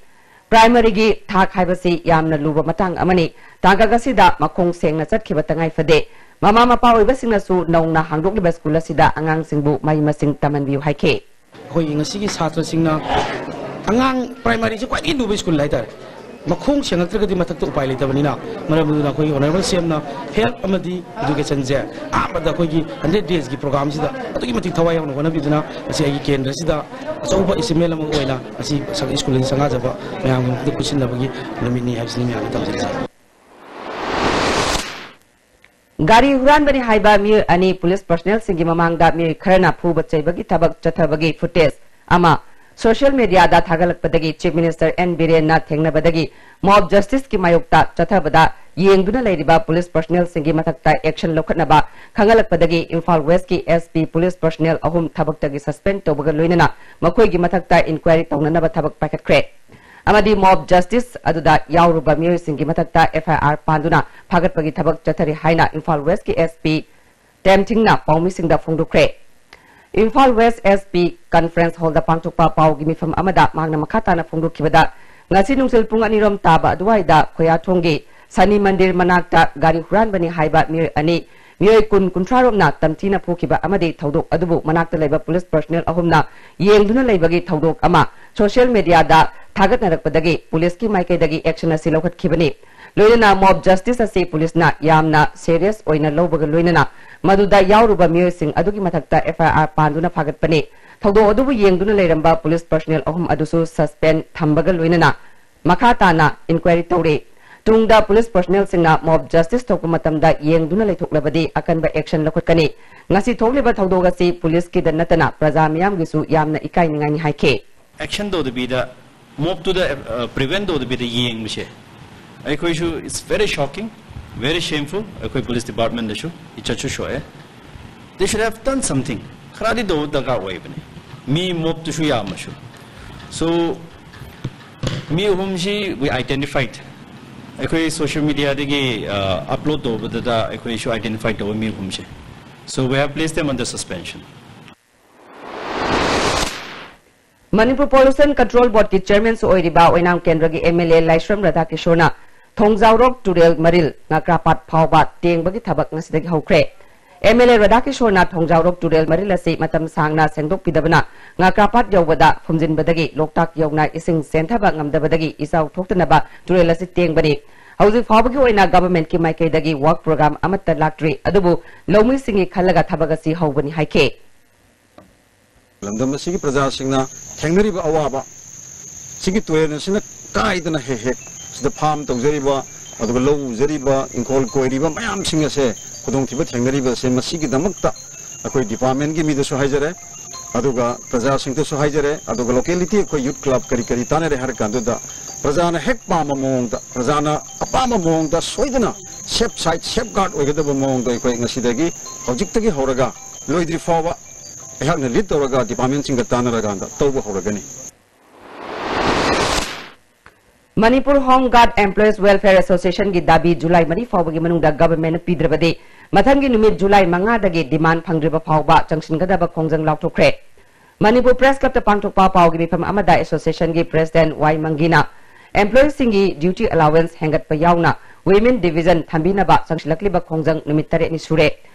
Primary ꯒꯤ ꯊꯥꯛ ꯍꯥꯏꯕꯁꯤ ꯌꯥꯝꯅ ꯂꯨꯕ ꯃꯇꯥꯡ ꯑꯃꯅꯤ꯫ ꯇꯥꯡꯀꯛ ꯑꯁꯤꯗ ꯃꯈꯣꯡ ꯁꯦꯡꯅ ꯆꯠꯈꯤꯕ ꯇꯉꯥꯏ ꯐꯗꯦ꯫ ꯃꯃꯥ ꯃꯄꯥ ꯑꯣꯏꯕꯁꯤꯡꯅꯁꯨ ꯅꯧꯅ ꯍꯥꯡꯗꯣꯛꯂꯤꯕ school ꯑꯁꯤꯗ ꯑꯉꯥꯡꯁꯤꯡꯕꯨ ꯃꯍꯩ ꯃꯁꯤꯡ ꯇꯝꯍꯟꯕꯤꯌꯨ ꯍꯥꯏꯈꯤ꯫ ꯑꯩꯈꯣꯏꯒꯤ ꯉꯁꯤꯒꯤ ꯁꯥꯇ꯭ꯔꯁꯤꯡꯅ ꯑꯉꯥꯡ primary ꯁꯦ ꯈ꯭ꯋꯥꯏꯗꯒꯤ ꯂꯨꯕ school ꯍꯥꯏꯇꯥꯔꯦ꯫ ꯃꯈꯣꯡ ꯁꯦꯡꯉꯛꯇ꯭ꯔꯒꯗꯤ ꯃꯊꯛꯇ ꯎꯄꯥꯏ ꯂꯩꯇꯕꯅꯤꯅ, ꯃꯔꯝ ꯑꯗꯨꯅ ꯑꯩꯈꯣꯏꯒꯤ Honourable C M ꯅ health ꯑꯃꯗꯤ education ꯁꯦ ꯑꯍꯥꯟꯕꯗ ꯑꯩꯈꯣꯏꯒꯤ hundred days ꯀꯤ program ꯁꯤꯗ ꯑꯗꯨꯛꯀꯤ ꯃꯇꯤꯛ ꯊꯋꯥꯏ ꯌꯥꯎꯅ ꯍꯣꯠꯅꯕꯤꯗꯨꯅ ꯉꯁꯤ ꯑꯩꯒꯤ ꯀꯦꯟꯗ꯭ꯔꯁꯤꯗ ꯑꯆꯧꯕ achievement ꯑꯃ ꯑꯣꯏꯅ ꯉꯁꯤ ꯁꯪ-, school ꯑꯁꯤ ꯁꯪꯒꯥꯖꯕ ꯃꯌꯥꯝꯒꯤ ꯃꯐꯝꯗ ꯄꯨꯟꯁꯤꯟꯅꯕꯒꯤ ꯅꯨꯃꯤꯠꯅꯤ ꯍꯥꯏꯕꯁꯤꯅꯤ ꯃꯌꯥꯝꯗ ꯇꯝꯖꯔꯤꯁꯦ꯫ ꯒꯥꯔꯤ ꯍꯨꯔꯥꯟꯕꯅꯤ ꯍꯥꯏꯕ ꯃꯤꯑꯣꯏ ꯑꯅꯤ police personnel ꯁꯤꯡꯒꯤ ꯃꯃꯥꯡꯗ ꯃꯤꯑꯣꯏ ꯈꯔꯅ ꯐꯨꯕ ꯆꯩꯕꯒꯤ ꯊꯕꯛ ꯆꯠꯊꯕꯒꯤ footage ꯑꯃ social media ꯗ ꯊꯥꯒꯠꯂꯛꯄꯗꯒꯤ Chief Minister N ꯕꯤꯔꯦꯟꯅ ꯊꯦꯡꯅꯕꯗꯒꯤ mob justice ꯀꯤ ꯃꯥꯌꯣꯛꯇ ꯆꯠꯊꯕꯗ ꯌꯦꯡꯗꯨꯅ ꯂꯩꯔꯤꯕ police personnel ꯁꯤꯡꯒꯤ ꯃꯊꯛꯇ action ꯂꯧꯈꯠꯅꯕ ꯈꯪꯍꯜꯂꯛꯄꯗꯒꯤ ꯏꯝꯐꯥꯜ West ꯀꯤ S P police personnel ꯑꯍꯨꯝ ꯊꯕꯛꯇꯒꯤ suspend ꯇꯧꯕꯒ ꯂꯣꯏꯅꯅ ꯃꯈꯣꯏꯒꯤ ꯃꯊꯛꯇ inquiry ꯇꯧꯅꯅꯕ ꯊꯕꯛ ꯄꯥꯏꯈꯠꯈ꯭ꯔꯦ꯫ ꯑꯃꯗꯤ mob justice ꯑꯗꯨꯗ ꯌꯥꯎꯔꯨꯕ ꯃꯤꯑꯣꯏꯁꯤꯡꯒꯤ ꯃꯊꯛꯇ F I R ꯄꯥꯟꯗꯨꯅ ꯐꯥꯒꯠꯄꯒꯤ ꯊꯕꯛ ꯆꯠꯊꯔꯤ ꯍꯥꯏꯅ ꯏꯝꯐꯥꯜ West ꯀꯤ S P ꯇꯦꯝꯊꯤꯡꯅ ꯄꯥꯎꯃꯤꯁꯤꯡꯗ ꯐꯣꯡꯗꯣꯛꯈ꯭ꯔꯦ꯫ Imphal West S P conference hall ꯗ ꯄꯥꯡꯊꯣꯛꯄ ꯄꯥꯎꯒꯤ ꯃꯤꯐꯝ ꯑꯃꯗ ꯃꯍꯥꯛꯅ ꯃꯈꯥ ꯇꯥꯅ ꯐꯣꯡꯗꯣꯛꯈꯤꯕꯗ, ꯉꯁꯤ ꯅꯨꯡꯊꯤꯜ ꯄꯨꯡ ꯑꯅꯤꯔꯣꯝ ꯇꯥꯕ ꯑꯗꯨꯋꯥꯏꯗ ꯈꯣꯌꯥꯊꯣꯡꯒꯤ ꯁꯅꯤ ꯃꯟꯗꯤꯔ ꯃꯅꯥꯛꯇ ꯒꯥꯔꯤ ꯍꯨꯔꯥꯟꯕꯅꯤ ꯍꯥꯏꯕ ꯃꯤꯑꯣꯏ ꯑꯅꯤ ꯃꯤꯑꯣꯏ ꯀꯨꯟ ꯀꯨꯟꯊ꯭ꯔꯥ ꯔꯣꯝꯅ ꯇꯝꯊꯤꯅ ꯐꯨꯈꯤꯕ ꯑꯃꯗꯤ ꯊꯧꯗꯣꯛ ꯑꯗꯨꯕꯨ ꯃꯅꯥꯛꯇ ꯂꯩꯕ police personnel ꯑꯍꯨꯝꯅ ꯌꯦꯡꯗꯨꯅ ꯂꯩꯕꯒꯤ ꯊꯧꯗꯣꯛ ꯑꯃ social media ꯗ ꯊꯥꯒꯠꯅꯔꯛꯄꯗꯒꯤ police ꯀꯤ ꯃꯥꯏꯀꯩꯗꯒꯤ action ꯑꯁꯤ ꯂꯧꯈꯠꯈꯤꯕꯅꯤ꯫ ꯂꯣꯏꯅꯅ mob justice ꯑꯁꯤ police ꯅ ꯌꯥꯝꯅ serious ꯑꯣꯏꯅ ꯂꯧꯕꯒ ꯂꯣꯏꯅꯅ ꯃꯗꯨꯗ ꯌꯥꯎꯔꯨꯕ ꯃꯤꯑꯣꯏꯁꯤꯡ ꯑꯗꯨꯒꯤ ꯃꯊꯛꯇ F I R ꯄꯥꯟꯗꯨꯅ ꯐꯥꯒꯠꯄꯅꯤ꯫ ꯊꯧꯗꯣꯛ ꯑꯗꯨꯕꯨ ꯌꯦꯡꯗꯨꯅ ꯂꯩꯔꯝꯕ police personnel ꯑꯍꯨꯝ ꯑꯗꯨꯁꯨ suspend ꯊꯝꯕꯒ ꯂꯣꯏꯅꯅ ꯃꯈꯥ ꯇꯥꯅ inquiry ꯇꯧꯔꯤ꯫ ꯇꯨꯡꯗ police personnel ꯁꯤꯡꯅ mob justice ꯊꯣꯛꯄ ꯃꯇꯝꯗ ꯌꯦꯡꯗꯨꯅ ꯂꯩꯊꯣꯛꯂꯕꯗꯤ ꯑꯀꯟꯕ action ꯂꯧꯈꯠꯀꯅꯤ꯫ ꯉꯁꯤ ꯊꯣꯛꯂꯤꯕ ꯊꯧꯗꯣꯛ ꯑꯁꯤ police ꯀꯤꯗ ꯅꯠꯇꯅ ꯄ꯭ꯔꯖꯥ ꯃꯤꯌꯥꯝꯒꯤꯁꯨ ꯌꯥꯝꯅ ꯏꯀꯥꯏꯅꯤꯡꯉꯥꯏꯅꯤ ꯍꯥꯏꯈꯤ꯫ Action ꯇꯧꯗꯕꯤꯗ, mob ꯇꯨꯗ, ꯑ, prevent ꯇꯧꯗꯕꯤꯗ ꯌꯦꯡꯕꯁꯦ ꯑꯩꯈꯣꯏꯁꯨ, it's very shocking, very shameful꯫ ꯑꯩꯈꯣꯏ police department ꯇꯁꯨ ꯏꯆꯠꯁꯨ ꯁꯣꯛꯑꯦ꯫ They should have done something꯫ ꯈꯔꯗꯤ ꯇꯧꯕ ꯗꯔꯀꯥꯔ ꯑꯣꯏꯕꯅꯦ꯫ ꯃꯤ mob ꯇꯨꯁꯨ ꯌꯥꯝꯃꯁꯨ꯫ So, ꯃꯤ ꯑꯍꯨꯝꯁꯤ we identified꯫ ꯑꯩꯈꯣꯏ ꯁꯣꯁꯤꯌꯦꯜ ꯃꯤꯗꯤꯌꯥꯗꯒꯤ ꯑꯞꯂꯣꯗ ꯇꯧꯕꯗꯨꯗ ꯑꯩꯈꯣꯏꯁꯨ ꯑꯥꯏꯗꯦꯟꯇꯤꯐꯥꯏ ꯇꯧꯕ ꯃꯤ ꯑꯍꯨꯝꯁꯦ꯫ So we have placed them under suspension. Manipur pollution control ꯕꯣꯔꯗꯀꯤ ꯆꯤꯌꯔꯃꯦꯟꯁꯨ ꯑꯣꯏꯔꯤꯕ ꯑꯣꯏꯅꯥꯝ ꯀꯦꯟꯗ꯭ꯔꯒꯤ ꯑꯦꯝ ꯑꯦꯜ ꯑꯦ ꯂꯥꯏꯁ꯭ꯔꯝ ꯔꯥꯙꯥꯀꯤꯁꯣꯔꯅ ꯊꯣꯡꯖꯥꯎꯔꯣꯛ ꯇꯨꯔꯦꯜ ꯃꯔꯤꯜ ꯉꯥꯀ꯭ꯔꯥꯄꯥꯠ ꯐꯥꯎꯕ ꯇꯦꯡꯕꯒꯤ ꯊꯕꯛ ꯉꯁꯤꯗꯒꯤ ꯍꯧꯈ꯭ꯔꯦ꯫ ꯑꯦꯝ ꯑꯦꯜ ꯑꯦ ꯔꯥꯙꯥꯀꯤꯁꯣꯔꯅ ꯊꯣꯡꯖꯥꯎꯔꯣꯛ ꯇꯨꯔꯦꯜ ꯃꯔꯤꯜ ꯑꯁꯤ ꯃꯇꯝ ꯁꯥꯡꯅ ꯁꯦꯡꯗꯣꯛꯄꯤꯗꯕꯅ ꯉꯥꯀ꯭ꯔꯥꯄꯥꯠ ꯌꯧꯕꯗ ꯐꯨꯝꯖꯤꯟꯕꯗꯒꯤ ꯂꯣꯛꯇꯥꯛ ꯌꯧꯅ ꯏꯁꯤꯡ ꯆꯦꯟꯊꯕ ꯉꯝꯗꯕꯗꯒꯤ ꯏꯆꯥꯎ ꯊꯣꯛꯇꯅꯕ ꯇꯨꯔꯦꯜ ꯑꯁꯤ ꯇꯦꯡꯕꯅꯤ꯫ ꯍꯧꯖꯤꯛ ꯐꯥꯎꯕꯒꯤ ꯑꯣꯏꯅ ꯒꯚꯔꯟꯃꯦꯟꯠꯀꯤ ꯃꯥꯏꯀꯩꯗꯒꯤ ꯋꯥꯔꯛ ꯄ꯭ꯔꯣꯒ꯭ꯔꯥꯝ ꯑꯃꯠꯇ ꯂꯥꯛꯇ꯭ꯔꯤ, ꯑꯗꯨꯕꯨ ꯂꯧꯃꯤꯁꯤꯡꯒꯤ ꯈꯜꯂꯒ ꯊꯕꯛ ꯑꯁꯤ ꯍꯧꯕꯅꯤ ꯍꯥꯏꯈꯤ꯫ ꯂꯝꯗꯝ ꯑꯁꯤꯒꯤ ꯄ꯭ꯔꯖꯥꯁꯤꯡꯅ ꯊꯦꯡꯅꯔꯤꯕ ꯑꯋꯥꯕ, ꯁꯤꯒꯤ ꯇꯨꯔꯦꯜ ꯑꯁꯤꯅ ꯀꯥꯏꯗꯅ ꯍꯦꯛ ꯍꯦꯛ ꯁꯤꯗ ꯐꯥꯝ ꯇꯧꯖꯔꯤꯕ, ꯑꯗꯨꯒ ꯂꯧ ꯎꯖꯔꯤꯕ, ꯏꯪꯈꯣꯜ ꯀꯣꯏꯔꯤꯕ ꯃꯌꯥꯝꯁꯤꯡ ꯑꯁꯦ ꯈꯨꯗꯣꯡꯊꯤꯕ ꯊꯦꯡꯅꯔꯤꯕ ꯑꯁꯦ, ꯃꯁꯤꯒꯤꯗꯃꯛꯇ ꯑꯩꯈꯣꯏ ꯗꯤꯄꯥꯔꯠꯃꯦꯟꯒꯤ ꯃꯤꯗꯁꯨ ꯍꯥꯏꯖꯔꯦ, ꯑꯗꯨꯒ ꯄ꯭ꯔꯖꯥꯁꯤꯡꯗꯁꯨ ꯍꯥꯏꯖꯔꯦ, ꯑꯗꯨꯒ ꯂꯣꯀꯦꯂꯤꯇꯤ ꯑꯩꯈꯣꯏ ꯌꯨꯠ ꯀ꯭ꯂꯕ ꯀꯔꯤ ꯀꯔꯤ ꯇꯥꯟꯅꯔꯦ ꯍꯥꯏꯔ ꯀꯥꯟꯗꯨꯗ, ꯄ꯭ꯔꯖꯥꯅ ꯍꯦꯛ ꯄꯥꯝꯕ ꯃꯑꯣꯡꯗ, ꯄ꯭ꯔꯖꯥꯅ ꯑꯄꯥꯝꯕ ꯃꯑꯣꯡꯗ ꯁꯣꯏꯗꯅ ꯁꯦꯐ ꯁꯥꯏꯠ, ꯁꯦꯐ ꯒꯥꯔꯗ ꯑꯣꯏꯒꯗꯕ ꯃꯑꯣꯡꯗ ꯑꯩꯈꯣꯏ ꯉꯁꯤꯗꯒꯤ, ꯍꯧꯖꯤꯛꯇꯒꯤ ꯍꯧꯔꯒ ꯂꯣꯏꯗ꯭ꯔꯤ ꯐꯥꯎꯕ ꯑꯩꯍꯥꯛꯅ ꯂꯤꯗ ꯇꯧꯔꯒ ꯗꯤꯄꯥꯔꯠꯃꯦꯟꯁꯤꯡꯒ ꯇꯥꯟꯅꯔꯀꯥꯟꯗ ꯇꯧꯕ ꯍꯧꯔꯒꯅꯤ꯫ Manipur home guard employees welfare ꯑꯦꯁꯣꯁꯤꯌꯦꯁꯟꯒꯤ ꯗꯥꯕꯤ ꯖꯨꯂꯥꯏ ꯃꯔꯤ ꯐꯥꯎꯕꯒꯤ ꯃꯅꯨꯡꯗ ꯒꯚꯔꯟꯃꯦꯟꯠꯅ ꯄꯤꯗ꯭ꯔꯕꯗꯤ ꯃꯊꯪꯒꯤ ꯅꯨꯃꯤꯠ ꯖꯨꯂꯥꯏ ꯃꯉꯥꯗꯒꯤ ꯗꯤꯃꯥꯟꯗ ꯐꯪꯗ꯭ꯔꯤꯕ ꯐꯥꯎꯕ ꯆꯪꯁꯤꯟꯒꯗꯕ ꯈꯣꯡꯖꯪ ꯂꯥꯎꯊꯣꯛꯈ꯭ꯔꯦ꯫ ꯃꯅꯤꯄꯨꯔ ꯄ꯭ꯔꯦꯁ ꯀ꯭ꯂꯕꯇ ꯄꯥꯡꯊꯣꯛꯄ ꯄꯥꯎꯒꯤ ꯃꯤꯐꯝ ꯑꯃꯗ ꯑꯦꯁꯣꯁꯤꯌꯦꯁꯟꯒꯤ ꯄ꯭ꯔꯦꯁꯤꯗꯦꯟꯠ ꯋꯥꯏ ꯃꯪꯒꯤꯅ ꯑꯦꯝꯄ꯭ꯂꯣꯌꯤꯁꯤꯡꯒꯤ ꯗ꯭ꯌꯨꯇꯤ ꯑꯦꯂꯥꯎꯋꯦꯟꯁ ꯍꯦꯟꯒꯠꯄ ꯌꯥꯎꯅ ꯋꯤꯃꯦꯟ ꯗꯤꯚꯤꯖꯟ ꯊꯝꯕꯤꯅꯕ ꯆꯪꯁꯤꯜꯂꯛꯂꯤꯕ ꯈꯣꯡꯖꯪ ꯅꯨꯃꯤꯠ ꯇꯔꯦꯠꯅꯤ ꯁꯨꯔꯦ꯫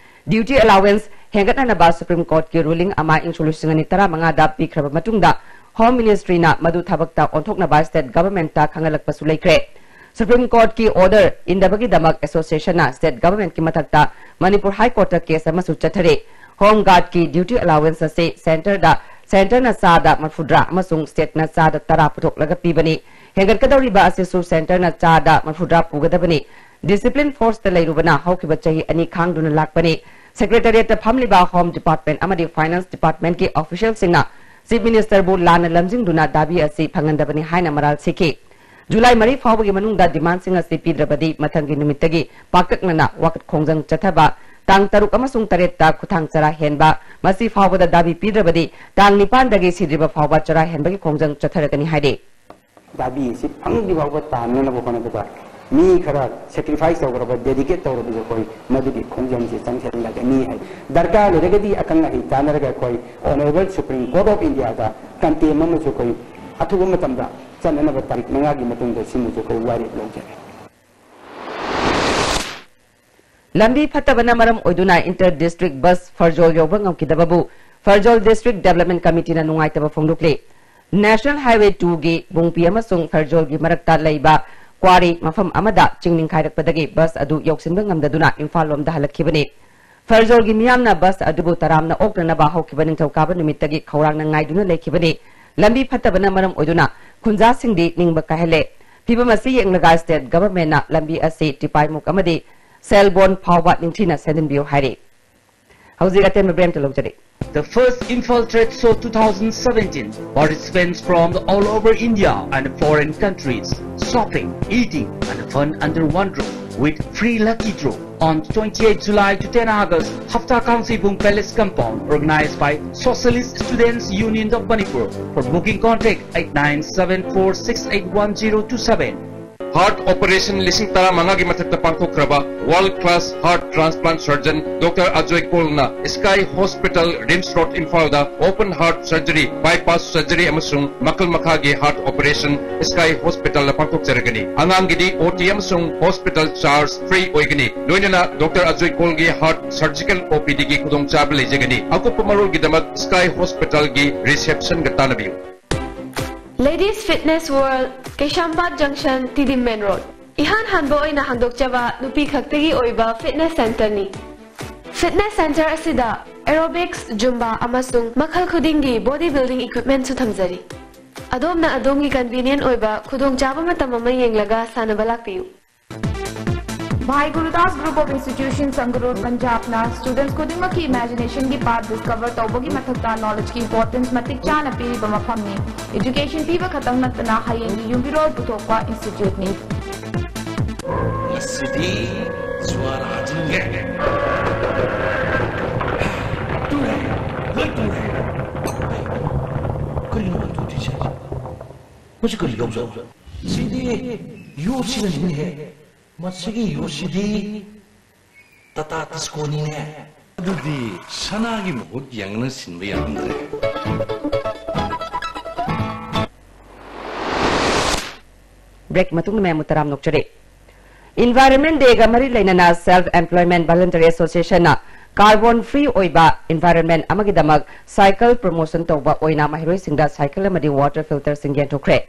ꯗ꯭ꯌꯨꯇꯤ ꯑꯦꯂꯥꯎꯋꯦꯟꯁ ꯍꯦꯟꯒꯠꯅꯅꯕ ꯁꯨꯄ꯭ꯔꯤꯝ ꯀꯣꯔꯠꯀꯤ ꯔꯨꯂꯤꯡ ꯑꯃ ꯏꯪ ꯁꯣꯛ ꯂꯤꯁꯤꯡ ꯑꯅꯤ ꯇꯔꯥꯃꯉꯥꯗ ꯄꯤꯈ꯭ꯔꯕ ꯃꯇꯨꯡꯗ ꯍꯣꯝ ꯃꯤꯅꯤꯁꯇ꯭ꯔꯤꯅ ꯃꯗꯨ ꯊꯕꯛꯇ ꯑꯣꯟꯊꯣꯛꯅꯕ ꯁ꯭ꯇꯦꯠ ꯒꯚꯔꯟꯃꯦꯟꯠꯇ ꯈꯪꯍꯜꯂꯛꯄꯁꯨ ꯂꯩꯈ꯭ꯔꯦ꯫ ꯁꯨꯄ꯭ꯔꯤꯝ ꯀꯣꯔꯠꯀꯤ ꯑꯣꯔꯗꯔ ꯏꯟꯗꯕꯒꯤꯗꯃꯛ ꯑꯦꯁꯣꯁꯤꯌꯦꯁꯟꯅ ꯁ꯭ꯇꯦꯠ ꯒꯚꯔꯟꯃꯦꯟꯠꯀꯤ ꯃꯊꯛꯇ ꯃꯅꯤꯄꯨꯔ ꯍꯥꯏ ꯀꯣꯔꯠꯇ ꯀꯦꯁ ꯑꯃꯁꯨ ꯆꯠꯊꯔꯤ꯫ ꯍꯣꯝ ꯒꯥꯔꯗꯀꯤ ꯗ꯭ꯌꯨꯇꯤ ꯑꯦꯂꯥꯎꯋꯦꯟꯁ ꯑꯁꯤ ꯁꯦꯟꯇꯔꯗ, ꯁꯦꯟꯇꯔꯅ ꯆꯥꯗ ꯃꯔꯐꯨꯇꯔꯥ ꯑꯃꯁꯨꯡ ꯁ꯭ꯇꯦꯠꯅ ꯆꯥꯗ ꯇꯔꯥ ꯄꯨꯊꯣꯛꯂꯒ ꯄꯤꯕꯅꯤ꯫ ꯍꯦꯟꯒꯠꯀꯗꯧꯔꯤꯕ ꯑꯁꯤꯁꯨ ꯁꯦꯟꯇꯔꯅ ꯆꯥꯗ ꯃꯔꯐꯨꯇꯔꯥ ꯄꯨꯒꯗꯕꯅꯤ꯫ ꯗꯤꯁꯤꯄ꯭ꯂꯤꯟ ꯐꯣꯔꯁꯇ ꯂꯩꯔꯨꯕꯅ ꯍꯧꯈꯤꯕ ꯆꯍꯤ ꯑꯅꯤ ꯈꯥꯡꯗꯨꯅ ꯂꯥꯛꯄꯅꯤ꯫ ꯁꯦꯀ꯭ꯔꯦꯇꯔꯤꯌꯦꯠꯇ ꯐꯝꯂꯤꯕ ꯍꯣꯝ ꯗꯤꯄꯥꯔꯠꯃꯦꯟꯠ ꯑꯃꯗꯤ ꯐꯥꯏꯅꯥꯟꯁ ꯗꯤꯄꯥꯔꯠꯃꯦꯟꯠꯀꯤ ꯑꯣꯐꯤꯁꯤꯌꯦꯜꯁꯤꯡꯅ ꯆꯤꯐ ꯃꯤꯅꯤꯁꯇꯔꯕꯨ ꯂꯥꯟꯅ ꯂꯝꯖꯤꯡꯗꯨꯅ ꯗꯥꯕꯤ ꯑꯁꯤ ꯐꯪꯍꯟꯗꯕꯅꯤ ꯍꯥꯏꯅ ꯃꯔꯥꯜ ꯁꯤꯈꯤ꯫ ꯖꯨꯂꯥꯏ ꯃꯔꯤ ꯐꯥꯎꯕꯒꯤ ꯃꯅꯨꯡꯗ ꯗꯤꯃꯥꯟꯁꯤꯡ ꯑꯁꯤ ꯄꯤꯗ꯭ꯔꯕꯗꯤ ꯃꯊꯪꯒꯤ ꯅꯨꯃꯤꯠꯇꯒꯤ ꯄꯥꯛꯇꯛꯅꯅ ꯋꯥꯀꯠ ꯈꯣꯡꯖꯪ ꯆꯠꯊꯕ, ꯇꯥꯡ ꯇꯔꯨꯛ ꯑꯃꯁꯨꯡ ꯇꯔꯦꯠꯇ ꯈꯨꯊꯥꯡ ꯆꯔꯥ ꯍꯦꯟꯕ, ꯃꯁꯤ ꯐꯥꯎꯕꯗ ꯗꯥꯕꯤ ꯄꯤꯗ꯭ꯔꯕꯗꯤ ꯇꯥꯡ ꯅꯤꯄꯥꯟꯗꯒꯤ ꯁꯤꯗ꯭ꯔꯤꯕ ꯐꯥꯎꯕ ꯆꯔꯥ ꯍꯦꯟꯕꯒꯤ ꯈꯣꯡꯖꯪ ꯆꯠꯊꯔꯒꯅꯤ ꯍꯥꯏꯔꯤ꯫ ꯗꯥꯕꯤ ꯑꯁꯤ ꯐꯪꯗ꯭ꯔꯤ ꯐꯥꯎꯕ ꯇꯥꯟꯅꯅꯕ ꯍꯣꯠꯅꯕꯗ ꯃꯤ ꯈꯔ ꯁꯦꯀ꯭ꯔꯤꯐꯥꯏꯁ ꯇꯧꯈ꯭ꯔꯕ, ꯗꯦꯗꯤꯀꯦꯠ ꯇꯧꯔꯕꯁꯨ ꯑꯩꯈꯣꯏ ꯃꯗꯨꯒꯤ ꯈꯣꯡꯖꯪꯁꯤ ꯆꯪꯁꯤꯜꯂꯒꯅꯤ ꯍꯥꯏ꯫ ꯗꯔꯀꯥꯔ ꯂꯩꯔꯒꯗꯤ ꯑꯀꯪ ꯑꯍꯩ ꯇꯥꯟꯅꯔꯒ ꯑꯩꯈꯣꯏ ꯑꯣꯅꯔꯦꯕꯜ ꯁꯨꯄ꯭ꯔꯤꯝ ꯀꯣꯔꯠ ꯑꯣꯐ ꯏꯟꯗꯤꯌꯥꯗ ꯀꯟꯇꯦꯝ ꯑꯃꯁꯨ ꯑꯩꯈꯣꯏ ꯑꯊꯨꯕ ꯃꯇꯝꯗ ꯆꯠꯅꯅꯕ ꯇꯥꯔꯤꯛ ꯃꯉꯥꯒꯤ ꯃꯇꯨꯡꯗ ꯁꯤꯃꯁꯨ ꯑꯩꯈꯣꯏ ꯋꯥꯔꯦꯞ ꯂꯧꯖꯒꯦ꯫ ꯂꯝꯕꯤ ꯐꯠꯇꯕꯅ ꯃꯔꯝ ꯑꯣꯏꯗꯨꯅ ꯏꯟꯇꯔ ꯗꯤꯁꯇ꯭ꯔꯤꯛ ꯕꯁ ꯐꯔꯖꯣꯜ ꯌꯧꯕ ꯉꯝꯈꯤꯗꯕꯕꯨ ꯐꯔꯖꯣꯜ ꯗꯤꯁꯇ꯭ꯔꯤꯛ ꯗꯤꯕꯦꯂꯞꯃꯦꯟ ꯀꯃꯤꯇꯤꯅ ꯅꯨꯡꯉꯥꯏꯇꯕ ꯐꯣꯡꯗꯣꯛꯂꯤ꯫ ꯅꯦꯁꯅꯦꯜ ꯍꯥꯏꯋꯦ ꯇꯨꯒꯤ ꯕꯨꯡꯄꯤ ꯑꯃꯁꯨꯡ ꯐꯔꯖꯣꯜꯒꯤ ꯃꯔꯛꯇ ꯂꯩꯕ ꯀ꯭ꯋꯥꯔꯤ ꯃꯐꯝ ꯑꯃꯗ ꯆꯤꯡ ꯅꯤꯡꯈꯥꯏꯔꯛꯄꯗꯒꯤ ꯕꯁ ꯑꯗꯨ ꯌꯧꯁꯤꯟꯕ ꯉꯝꯗꯗꯨꯅ ꯏꯝꯐꯥꯜ ꯂꯣꯝꯗ ꯍꯜꯂꯛꯈꯤꯕꯅꯤ꯫ ꯐꯔꯖꯣꯜꯒꯤ ꯃꯤꯌꯥꯝꯅ ꯕꯁ ꯑꯗꯨꯕꯨ ꯇꯔꯥꯝꯅ ꯑꯣꯛꯅꯅꯕ ꯍꯧꯈꯤꯕ ꯅꯤꯡꯊꯧꯀꯥꯕ ꯅꯨꯃꯤꯠꯇꯒꯤ ꯈꯧꯔꯥꯡꯅ ꯉꯥꯏꯗꯨꯅ ꯂꯩꯈꯤꯕꯅꯤ꯫ ꯂꯝꯕꯤ ꯐꯠꯇꯕꯅ ꯃꯔꯝ ꯑꯣꯏꯗꯨꯅ ꯈꯨꯟꯖꯥꯁꯤꯡꯗꯤ ꯅꯤꯡꯕ ꯀꯥꯏꯍꯜꯂꯦ꯫ ꯐꯤꯚꯝ ꯑꯁꯤ ꯌꯦꯡꯂꯒ ꯁ꯭ꯇꯦꯠ ꯒꯚꯔꯟꯃꯦꯟꯠꯅ ꯂꯝꯕꯤ ꯑꯁꯤ ꯇꯤꯄꯥꯏꯃꯨꯛ ꯑꯃꯗꯤ ꯁꯦꯜꯕꯣꯟ ꯐꯥꯎꯕ ꯅꯤꯡꯊꯤꯅ ꯁꯦꯝꯖꯤꯟꯕꯤꯌꯨ ꯍꯥꯏꯔꯤ꯫ ꯍꯧꯖꯤꯛ ꯑꯇꯦꯟꯕ ꯕ꯭ꯔꯦꯛ ꯑꯃꯇ ꯂꯧꯖꯔꯤ꯫ The first Imphal Trade Show two thousand seventeen. Participants from all over India and foreign countries. Shopping, eating, and fun under one roof with free lucky draw. On twenty-eighth July to ten August, Hafta Khangseibung Palace Compound, organized by Socialist Students Union of Manipur. For booking, contact eight nine seven four six eight one zero two seven. Heart operation ꯂꯤꯁꯤꯡ ꯇꯔꯥꯃꯉꯥꯒꯤ ꯃꯊꯛꯇ ꯄꯥꯡꯊꯣꯛꯈ꯭ꯔꯕ world class heart transplant surgeon Doctor Ajoy Kolna Sky Hospital, RIMS Road, ꯏꯝꯐꯥꯜꯗ open heart surgery, bypass surgery ꯑꯃꯁꯨꯡ ꯃꯈꯜ ꯃꯈꯥꯒꯤ heart operation Sky Hospitalꯗ ꯄꯥꯡꯊꯣꯛꯆꯔꯒꯅꯤ꯫ ꯑꯉꯥꯡꯒꯤꯗꯤ OT ꯑꯃꯁꯨꯡ hospital charge free ꯑꯣꯏꯒꯅꯤ꯫ ꯂꯣꯏꯅꯅ Doctor Ajoy Kolꯒꯤ heart surgical OPDꯒꯤ ꯈꯨꯗꯣꯡꯆꯥꯕ ꯂꯩꯖꯒꯅꯤ꯫ ꯑꯀꯨꯞꯄ ꯃꯔꯣꯜꯒꯤꯗꯃꯛ Sky Hospitalꯒꯤ receptionꯒ ꯇꯥꯟꯅꯕꯤꯌꯨ꯫ Ladies Fitness World, ꯀꯩꯁꯥꯝꯄꯥꯠ Junction, ꯇꯤꯗꯤꯝ Main Road꯫ ꯏꯍꯥꯟ ꯍꯥꯟꯕ ꯑꯣꯏꯅ ꯍꯥꯡꯗꯣꯛꯆꯕ ꯅꯨꯄꯤ ꯈꯛꯇꯒꯤ ꯑꯣꯏꯕ fitness centreꯅꯤ꯫ Fitness center ꯑꯁꯤꯗ aerobics, Zumba ꯑꯃꯁꯨꯡ ꯃꯈꯜ ꯈꯨꯗꯤꯡꯒꯤ body building equipmentꯁꯨ ꯊꯝꯖꯔꯤ꯫ ꯑꯗꯣꯝꯅ ꯑꯗꯣꯝꯒꯤ convenient ꯑꯣꯏꯕ ꯈꯨꯗꯣꯡꯆꯥꯕ ꯃꯇꯝ ꯑꯃ ꯌꯦꯡꯂꯒ ꯁꯥꯟꯅꯕ ꯂꯥꯛꯄꯤꯌꯨ꯫ Bhai Gurudas Group of Institutions, Sangrur, Punjabꯅ students ꯈꯨꯗꯤꯡꯃꯛꯀꯤ imaginationꯒꯤ path discover ꯇꯧꯕꯒꯤ ꯃꯊꯛꯇ knowledgeꯀꯤ importance ꯃꯇꯤꯛ ꯆꯥꯅ ꯄꯤꯔꯤꯕ ꯃꯐꯝꯅꯤ꯫ Education ꯄꯤꯕ ꯈꯛꯇꯪ ꯅꯠꯇꯅ ꯍꯌꯦꯡꯒꯤ ꯌꯨꯝꯕꯤꯔꯣꯜ ꯄꯨꯊꯣꯛꯄ instituteꯅꯤ꯫ ꯉꯁꯤꯗꯤ ꯖ꯭ꯋꯥꯔ ꯍꯥꯖꯤꯟꯒꯦ꯫ ꯇꯨꯔꯦ, ꯂꯣꯏ ꯇꯨꯔꯦ꯫ ꯀꯔꯤꯅꯣ ꯇꯨꯗ꯭ꯔꯤꯁꯦ? ꯃꯁꯤ ꯀꯔꯤ ꯌꯥꯎꯖꯥꯠꯅꯣ? ꯁꯤꯗꯤ ꯌꯣꯠꯁꯤꯅꯅꯤꯅꯦꯍꯦ꯫ ꯃꯁꯤꯒꯤ ꯌꯣꯠꯁꯤꯗꯤ ꯇꯥꯇꯥ ꯇꯤꯁꯀꯣꯅꯤꯅꯦ꯫ ꯑꯗꯨꯗꯤ ꯁꯅꯥꯒꯤ ꯃꯍꯨꯠ ꯌꯥꯡꯅ ꯁꯤꯟꯕ ꯌꯥꯔꯝꯗ꯭ꯔꯦ꯫ Break ꯃꯇꯨꯡꯗ ꯃꯌꯥꯝꯕꯨ ꯇꯔꯥꯝꯅ ꯑꯣꯛꯆꯔꯤ꯫ Environment Day ꯒ ꯃꯔꯤ ꯂꯩꯅꯅ Self Employment Voluntary Association ꯅ carbon free ꯑꯣꯏꯕ environment ꯑꯃꯒꯤꯗꯃꯛ cycle promotion ꯇꯧꯕ ꯑꯣꯏꯅ ꯃꯍꯩꯔꯣꯏꯁꯤꯡꯗ cycle ꯑꯃꯗꯤ water filter ꯁꯤꯡ ꯌꯦꯟꯊꯣꯛꯈ꯭ꯔꯦ꯫